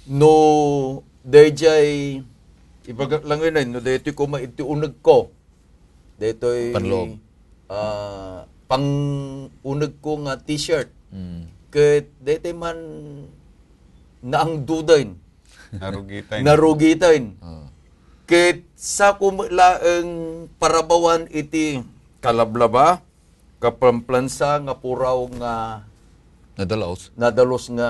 no daydiay, ibagak lang yun, eh, no daytoy koma iti unegko. Daytoy, Panloob. ah, pang-unegko nga t-shirt. Mm. Ket daytoy man naangdudayn. Narugitayn. Narugitayn. Ah. Ket sako met laeng parabawan iti kalablaba, kaplamplansa nga puraw nga Nadalus. nadalus nga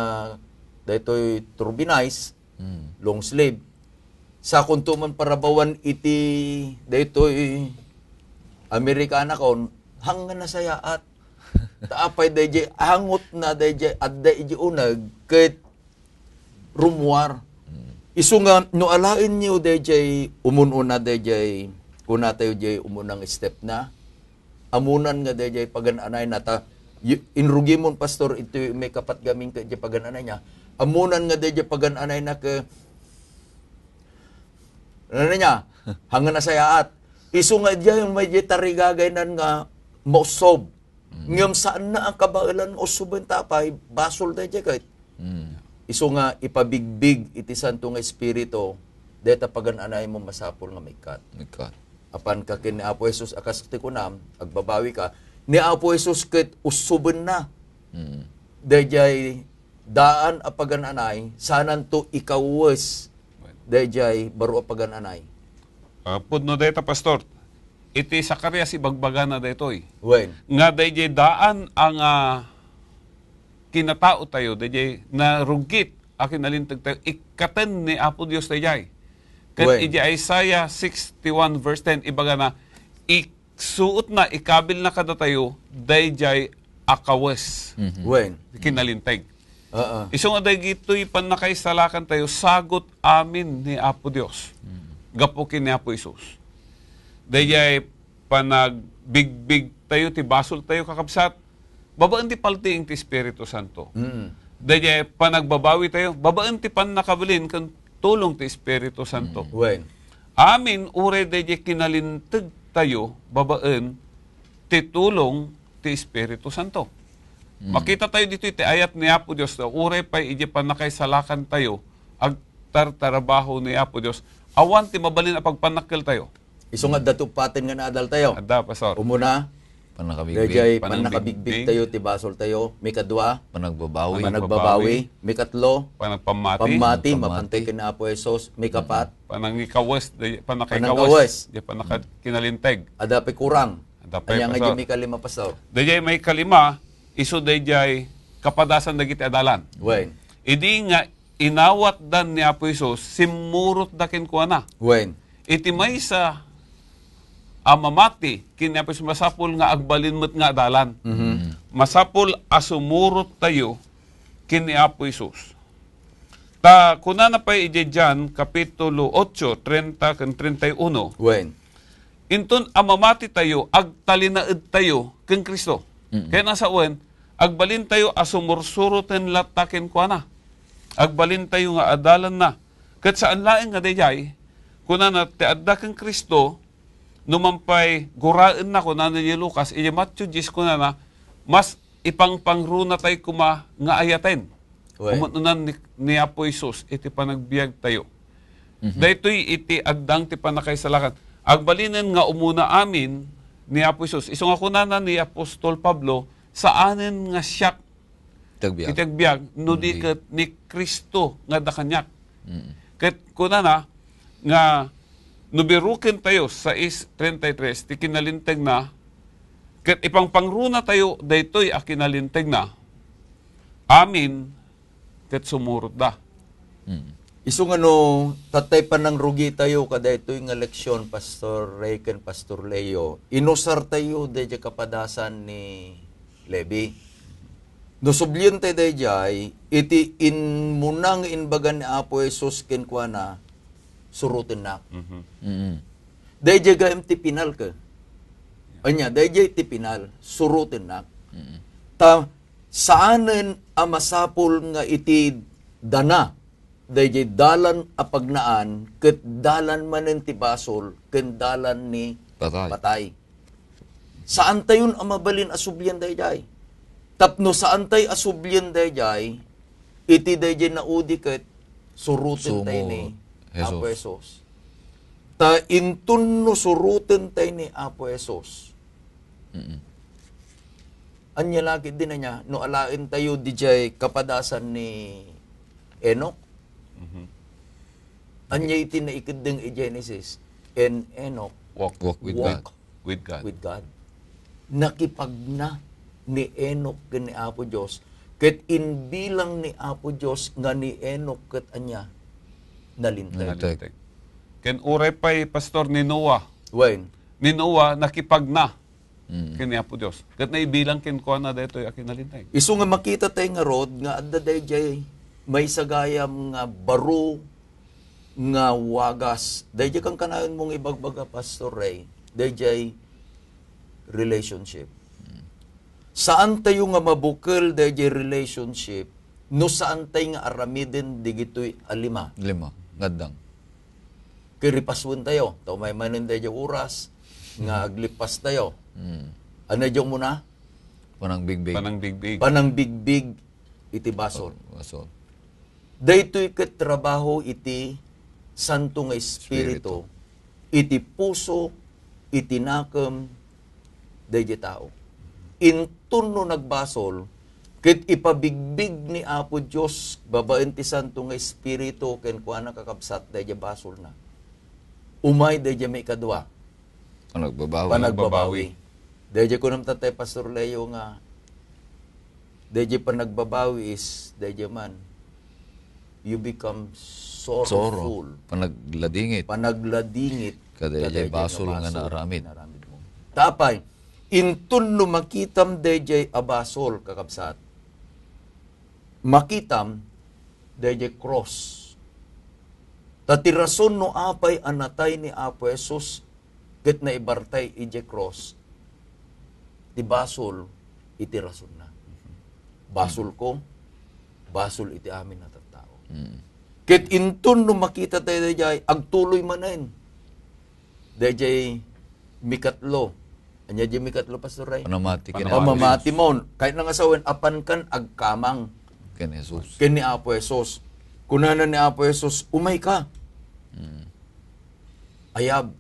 daytoy turbinais, Mm. long sleeve. Sakonto man parabawan iti daytoy Amerikana kon, hangna nasayaat. Ta apay daydiay angot na daydiay adda iti uneg ket rumuar. Mm. Isu nga no alaenyo daydiay umun-una daydiay, kunatayo diay umunang step na, amunan nga daydiay pagan-anay na ta, y-, inrugimon, Pastor, iti may kapat gamin ket diay pagan-anay niya. Amunan nga daydiay pagan-anay na ke, ano niya, hanggang nasayaat. Isu nga diay may diay tarigagaynan nga maussob. Mm. Ngem saanna a kabaelan nga ussoben ta apay, basol daydiay ket. Mm. Isu nga ipabigbig iti Santo nga Espiritu, dayta pagan-anaymo masapul nga maikkat. Maikkat. Apan ka ken ni Apo Jesus a kas ti kunam, agbabawi ka, ni Apo Jesus ket ussobenna. Mm. Daydiay daan a pagan-anay, sananto ikawes daydiay baro a pagan-anay. Ah, pudno dayta, Pastor. Iti Zacarias ibagbagana daytoy. Wen. Nga daydiay daan a nga kinatao tayo, daydiay narugit a kinalinteg tayo, ikkaten ni Apo Dios daydiay. Ket Wen. iti Isaiah sixty-one verse ten, ibagana, iksuotna, ikabilna kadatayo, daydiay a kawes. Mhm. Wen. Kinalinteg. Oo. Isu nga dagitoy pannakaisalakan tayo, sagut amin ni Apo Dios. Mm. Gapu ken ni Apo Jesus. Daydiay panagbigbig tayo, ti basol tayo, kakabsat, babaen ti paltiing ti Espiritu Santo. Mm. Daydiay panagbabawi tayo, babaen ti pannakabalin ken tulong ti Espiritu Santo. Mm. Wen. Amin, uray daydiay kinalinteg tayo, babaen ti tulong ti Espiritu Santo. Mm. Makita tayo ditoy ti ayat ni Apo Dios, ta uray pay idiay pannakaisalakan tayo, agtartarabaho ni Apo Dios. Awan ti mabalin a pagpannakkel tayo. Isu nga adda tuppaten nga naadal tayo. Adda, Pastor. Umuna, Pannakabigbig. daydiay Panangbigbig. pannakabigbig tayo, ti basol tayo. Mikadua, Panagbabawi. panagbabawi. Mikatlo, Panagpammati. pammati, Pammati. mapantay ken Apo Jesus. Mikapat, Panangikawes, di, panakikawes. Panangkawes. Di, panaka-, kinalinteg. Adda pay kurang. Adda pay, Ania nga Pastor. di mikalima, Pastor? Daydiay maikalima, isu daydiay kapadasan dagiti adalan. Wen. Idi nga inawatdan ni Apo Jesus, simmurotda kenkuana. Wen. Iti maysa a mamati ken ni Apo Jesus, masapul nga agbalin met nga adalan. Mhm. Masapul a sumurot tayo ken ni Apo Jesus. Ta kunana pay idiay John, Kapitulo ocho, treinta ken treinta y uno, Wen. Inton a mamati tayo, agtalinaed tayo ken Cristo. Mm. Kayat a sawen, agbalin tayo a sumursuroten latta kenkuana. Agbalin tayo nga adalanna. Ket saan laeng nga daydiay, kunana, ti adda ken Cristo, no man pay guraenna, kunana ni Lucas, idiay Mateo dies, kunana, mas ipangpangruna tayo koma nga ayaten. Wen. Umun-unan ni, ni Apo Jesus iti panagbiag tayo. Mhm. Daytoy iti addang ti pannakaisalakan. Agbalinen nga umuna amin ni Apo Jesus. Isu nga kunana ni Apostol Pablo, saanen nga siak Tagbiag. iti agbiag, no di Mhm. ket ni Cristo nga adda kaniak. Mhm. Ket kunana nga no biroken tayo, sais treinta y tres, ti kinalinteg na, ket ipangpangruna tayo daytoy a kinalinteg na, amin, ket sumurotda. Mm. Isu nga no, tatay panangrugi tayo kadaytoy nga leksyon, Pastor Ray ken Pastor Leo, inusar tayo daydiay kapadasan ni Levi. No sublien tayo daydiay, iti inmuna nga inbaga ni Apo Jesus kenkuana, surotennak. Mhm. Mm. Daydiay gayam ti pinal ka. Anya, daydiay ti pinal, surotennak. Mm. Ta, Saanen a masapul nga iti dana, daydiay dalan a pagnaan, ket dalan manen ti basol, ken dalan ni Patay. patay. Saantayon a mabalin a sublian daydiay. Tapno saantay a sublian daydiay, iti daydiay naudi ket suruten tay Sumo ni Jesus. Apo Jesus. Ta inton no suruten tay ni Apo Jesus. Mm-mm. Ania la ketdi ania, no alaentayo didiay kapadasan ni Enoch? Mhm. Ania iti naikeddeng iti Genesis? And Enoch Walk. Walk with God. Walk With God. with God. Nakipagna ni Enoch ken ni Apo Dios, ket inbilang ni Apo Dios nga ni Enoch ket ania? Nalinteg. Nalinteg. Ken uray pay, Pastor, ni Noah. Wen. Ni Noah, nakipagna Mm. ken ni Apo Dios. Ket naibilang kenkuana daytoy a kinalinteg. Isu nga makita tay ngarud nga adda daydiay maisagayam nga baro nga wagas. Daydiay kankanayon mo nga ibagbaga, Pastor Ray, daydiay relationship. Mm. Saan tayo nga mabukel daydiay relationship no saan tay nga aramiden digitoy a lima. Lima. Ngaddang. Kiripaswen tayo. Taw may manen daydiay oras nga Mm. aglipas tayo. Mm. Ano yung muna? Panangbigbig. Panangbigbig. Panangbigbig iti basol. Basol. Daytoy ket trabaho iti Santo nga Espiritu, Espiritu. iti puso, iti nakem, daydiay tao. Inton no nagbasol, ket ipabigbig ni Apo Dios babaen ti Santo nga Espiritu kenkuana, kakabsat, daydiay basolna. Umay daydiay maikadua. Panagbabawi. Panagbabawi. Daydiay kunam tatay Pastor Leo nga, daydiay panagbabawi is, daydiay man, you become sorrowful. Sorrow. Panagladingit. Panagladingit. Kadaydiay kadaydiay basol nga nga basol naaramid. Naaramid mo. Tapay, inton no makitam daydiay a basol, kakabsat, makitam daydiay cross. Ta ti rason no apay a natay ni Apo Jesus ket naibartay idiay cross, ti basol iti rasonna. Basolko, basol iti amin a tattao. Mm. Ket inton no makita tayo daydiay, agtuloy manen daydiay mikatlo. Ania diay mikatlo, Pastor Ray? Panamati ken Pamamati Apo Jesus. Mon. Kayatna nga sawen, apan kan agkamang Ken Jesus. ken ni Apo Jesus. Kunana ni Apo Jesus, "Umay ka. Mm. Ayab,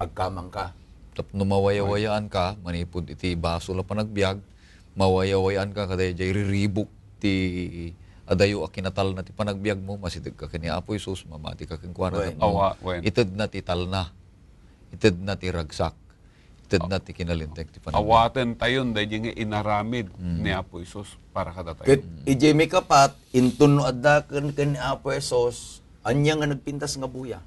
agkamang ka." Tapno mawayawayaan ka, manipud iti basol a panagbiag, mawayawayaan ka kadaydiay riribuk ti adayo a kinatalna ti panagbiag mo, masideg ka ken ni Apo Jesus, mamati ka kenkuana, Wen. tapno Awa, wen. itedna ti talna, itedna ti ragsak, itedna ti kinalinteg ti panagbiag. Awaten tayon daydi nga inaramid Mm. ni Apo Jesus para kadatayo. Ket idiay mikapat, inton no adda ken, ken ni Apo Jesus, ania nga nagpintas nga buya?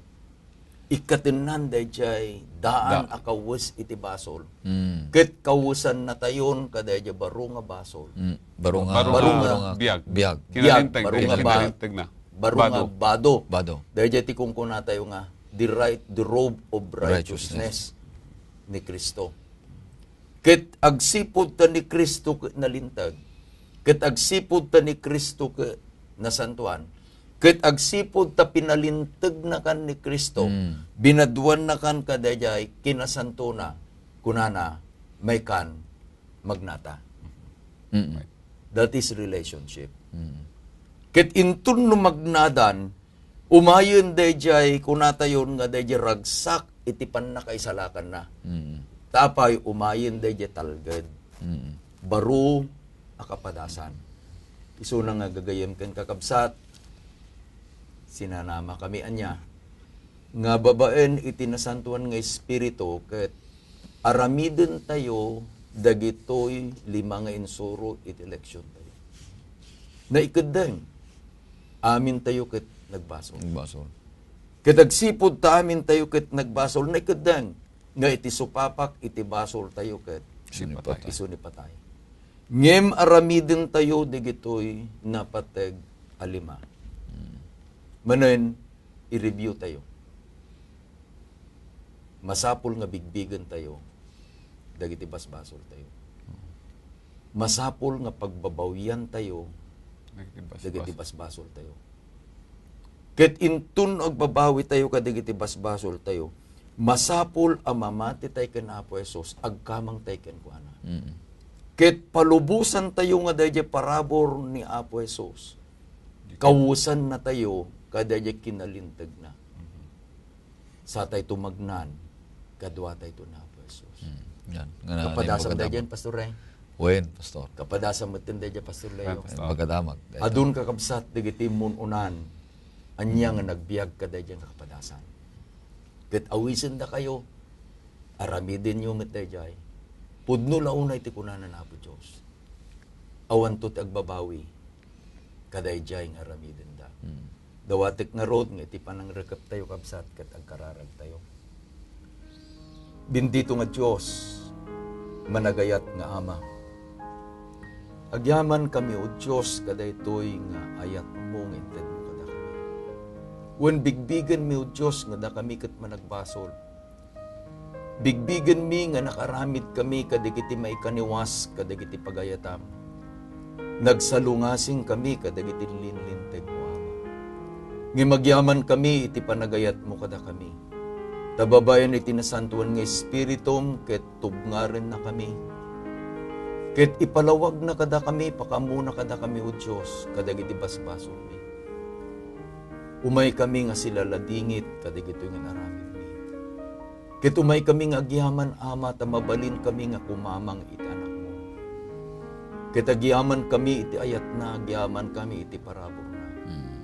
Ikkatennan daydiay daan Da- a kawes iti basol. Mm. Ket kawesan natayon kadaydiay baro nga basol. Mm. Baro nga, Baro baro nga nga biag. biag. Kinalinteg, Biag, baro nga ba- kinalinteg na. Baro nga Bado. bado. Bado. Daydiay ti kunkunatayo nga, the right, the robe of Righteousness. righteousness ni Cristo. Ket agsipud ta ni Cristo ket nalinteg, ket agsipud ta ni Cristo ket nasantuan, ket agsipud ta pinalintegnakan ni Cristo, Mm. binaduannakan kadaydiay kinasantona, kunana, "Maykan, magnata." Mm. That is relationship. Mm. Ket inton no magnadan, umayen daydiay kunatayon nga daydiay ragsak iti pannakaisalakanna. Mm. Tapay umayen daydiay talged. Mm. Baro a kapadasan. Isuna nga gagayyem ken kakabsat, sinanama kami ania nga babaen iti Nasantoan nga Espiritu ket aramiden tayo dagitoy lima nga insuro iti eleksyon tayo. Naikeddeng, amin tayo ket nagbasol. Nagbasol. Ket agsipud ta amin tayo ket nagbasol, naikeddeng nga iti supapak iti basol tayo ket Isu ni patay. isu ni patay. Ngem aramiden tayo dagitoy napateg a lima. Hmm. Manen, i-review tayo. Masapul nga bigbigen tayo dagiti basbasol tayo. masapul nga pagbabawiantayo Dagiti basbas. dagiti basbasoltayo. Ket inton agbabawitayo kadagiti basbasoltayo, masapul a mamatitay ken Apo Jesus, agkamangtay kenkuana. Mm. Ket palubosantayo nga daydiay parabur ni Apo Jesus. Kawesannatayo kadaydiay kinalintegna. Mhm. Satay tumagnan, kaduatay to ni Apo Jesus. Mm. Yan. Nga na, Kapadasam naimbag daydiay, Pastor Ray. Wen, Pastor. Kapadasam met daydiay, Pastor Leo. Wen, Pastor. Imbag a damag. Adun kakabsat dagiti mun-unan, ania nga nagbiag kadaydiay nga kapadasan. Ket awisendakayo, aramidenyo met daydiay. Pudno la unay ti kunana ni Apo Dios. Awanto ti agbabawi kadaydiay nga aramidenda. Mm. Dawatek ngarud nga iti panangrekeptayo, kabsat, ket agkararagtayo. Bendito nga Dios, managayat nga Ama. Agyamankami, O Dios, kadaytoy nga ayatmo nga intedmo kadakami. Wen bigbigenmi, O Dios, nga dakami ket managbasol. Bigbigenmi nga nakaramidkami kadagiti maikaniwas kadagiti pagayatam. Nagsalungasingkami kadagiti linlintegmo, Ama. Ngem agyamankami iti panagayatmo kadakami. Ta babaen iti nasantoan nga Espiritum ket tubngarennakami. Ket ipalawagna kadakami, pakammona kadakami, O Dios, kadagiti basbasolmi. Umaykami nga silaladingit kadagitoy nga naramidmi. Ket umaykami nga agyaman, Ama, ta mabalinkami nga kumamang iti Anakmo. Ket agyamankami iti ayatna, agyamankami iti paraburna. Mm.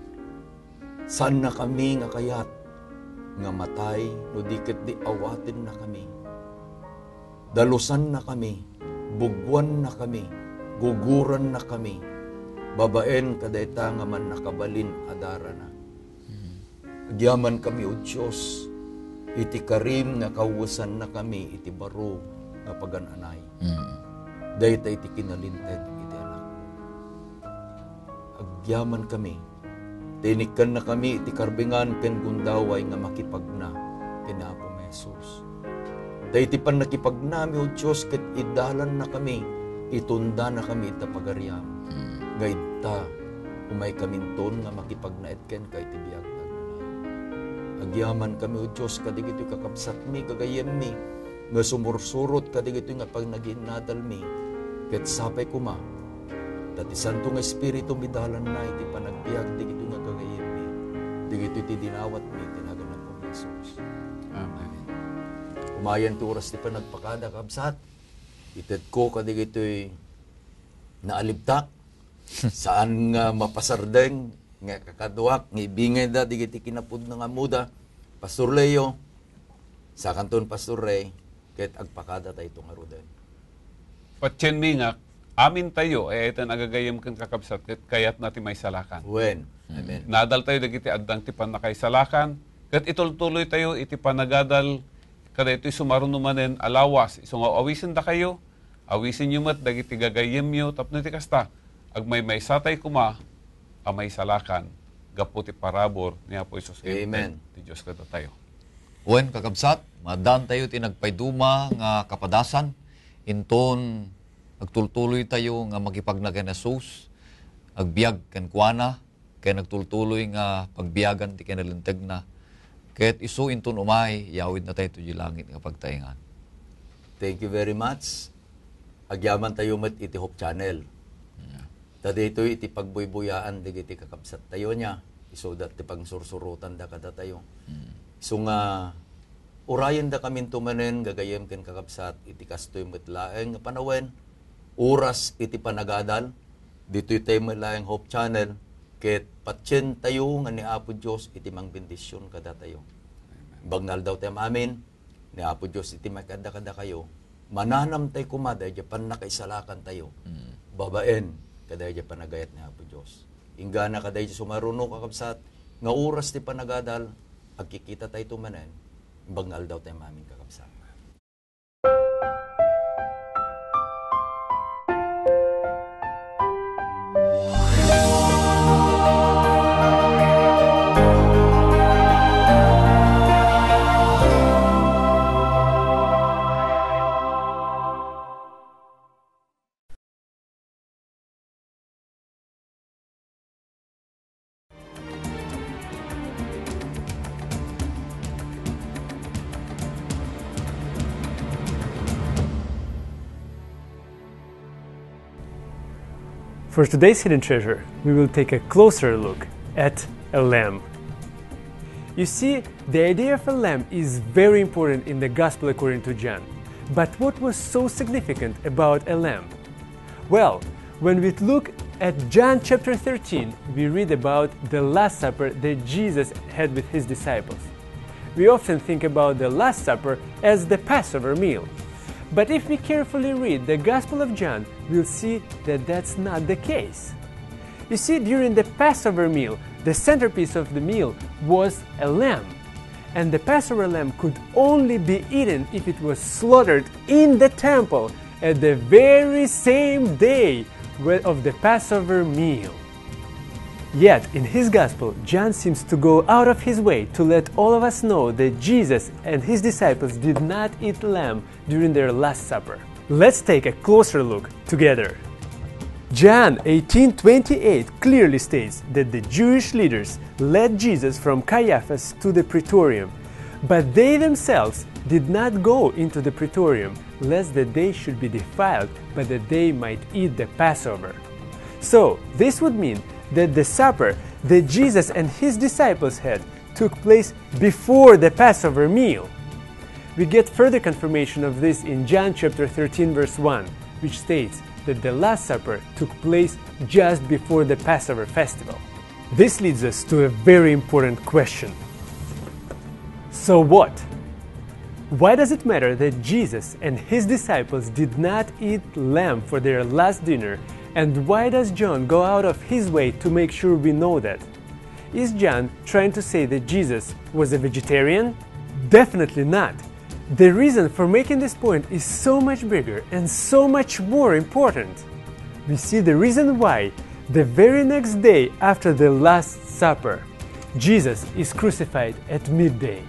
Saannakami nga kayat nga matay no di ketdi awatennakami. Dalusannakami, buggoannakami, gugurannakami, babaen kadayta nga mannakabalin a darana. Mm. Agyamankami, O Dios, iti karim nga kawesannakami iti baro nga pagan-anay. Mm. Dayta iti kinalinteg iti Anakmo. Agyamankami, ta inikkannakami iti karbengan ken gundaway nga makipagna ken Apo Jesus. Ta iti pannakipagnami, O Dios, ket idalannakami, itundanakami ita pagariam, Mm. nga idta umaykaminton nga makipagnaed kenka iti biag nga agnanayon. Agyamankami, O Dios, kadagitoy kakabsatmi, gagayyemmi, nga sumursurot kadagitoy nga panagiinnadalmi, ket sapay koma, ta ti Santo nga Espiritu midalanna iti panagbiag dagitoy nga gagayyemmi, dagitoy ti dinawatmi iti nagan ni Apo Jesus. Amen. Amen. Umayen ti oras ti panagpakada, kabsat. Itedko kadagitoy naalibtak, saan nga mapasardeng nga kakaduak nga ibingayda dagiti kinapudno nga ammoda. Pastor Leo, sakanton Pastor Ray, ket agpakadatayto ngaruden. Patienmi nga, amintayo, ay ita nga agagayyem ken kakabsat, ket kayatna ti maisalakan. Wen. Amen. Nadaltayo dagiti addang ti pannakaisalakan, ket itultuloytayo iti panagadal kadaytoy sumaruno manen a lawas, isu nga awisendakayo, awisenyo met dagiti gagayyemyo tapno iti kasta, agmaymaysatay koma a maisalakan gapu ti parabur ni Apo Jesus nga Amen. Inted ti Dios kadatayo. Wen, kakabsat, maaddaantayo ti nagpayduma nga kapadasan, inton agtultuloytayo nga makipagna ken Jesus, agbiag kenkuana, ken agtultuloy nga pagbiagan ti kinalintegna. Ket isu inton umay, yawidnatayto diay langit nga pagtaengan. Thank you very much. Agyamantayo met iti Hope Channel. Yeah. Ta daytoy iti pagbuybuyaan dagiti kakabsattayo nia, isuda ti pangsursurotanda kadatayo. Mm. Isu nga urayendakaminto manen, gagayyem ken kakabsat, iti kastoy met laeng nga panawen, oras iti panagadal, ditoy tayo met laeng Hope Channel, ket patientayo nga ni Apo Dios iti mangbendision kadatayo. Amen. Imbag nga aldaw tayo amin, ni Apo Dios iti maiadda kadakayo, mananamtay koma daydiay pannakaisalakantayo, Mm. babaen kadaydiay panagayat ni Apo Dios. Inggana kadaydiay sumaruno, kakabsat, nga oras ti panagadal, agkikitatayto manen, imbag nga aldaw tayo amin, kakabsat. For today's hidden treasure, we will take a closer look at a lamb. You see, the idea of a lamb is very important in the Gospel according to John. But what was so significant about a lamb? Well, when we look at John chapter thirteen, we read about the Last Supper that Jesus had with his disciples. We often think about the Last Supper as the Passover meal. But if we carefully read the Gospel of John, we'll see that that's not the case. You see, during the Passover meal, the centerpiece of the meal was a lamb. And the Passover lamb could only be eaten if it was slaughtered in the temple at the very same day of the Passover meal. Yet, in his gospel, John seems to go out of his way to let all of us know that Jesus and his disciples did not eat lamb during their Last Supper. Let's take a closer look together. John eighteen twenty-eight clearly states that the Jewish leaders led Jesus from Caiaphas to the praetorium, but they themselves did not go into the praetorium, lest that they should be defiled, but that they might eat the Passover. So, this would mean that the supper that Jesus and his disciples had took place before the Passover meal. We get further confirmation of this in John chapter thirteen, verse one, which states that the Last Supper took place just before the Passover festival. This leads us to a very important question. So what? Why does it matter that Jesus and his disciples did not eat lamb for their last dinner, and why does John go out of his way to make sure we know that? Is John trying to say that Jesus was a vegetarian? Definitely not. The reason for making this point is so much bigger and so much more important. We see the reason why the very next day after the Last Supper, Jesus is crucified at midday.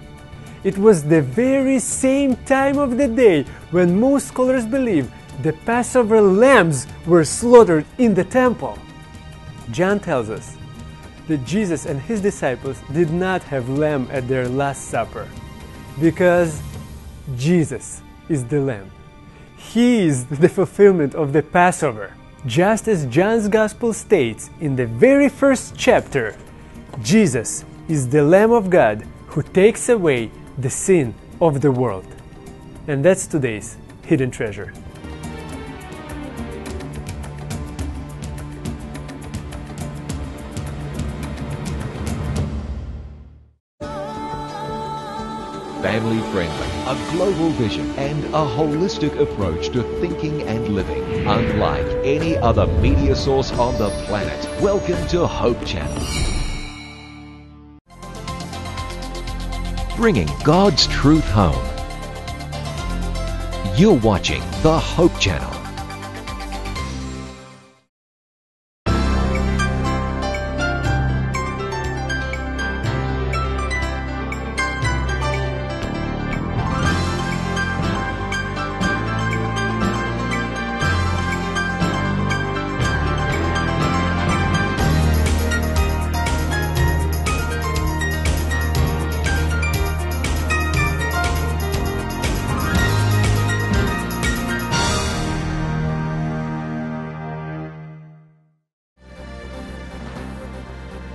It was the very same time of the day when most scholars believe the Passover lambs were slaughtered in the temple. John tells us that Jesus and his disciples did not have lamb at their Last Supper because Jesus is the lamb. He is the fulfillment of the Passover. Just as John's Gospel states in the very first chapter, Jesus is the Lamb of God who takes away the sin of the world. And that's today's hidden treasure. Family friendly, a global vision, and a holistic approach to thinking and living. Unlike any other media source on the planet, welcome to Hope Channel. Bringing God's truth home. You're watching the Hope Channel.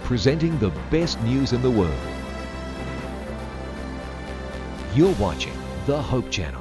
Presenting the best news in the world. You're watching the Hope Channel.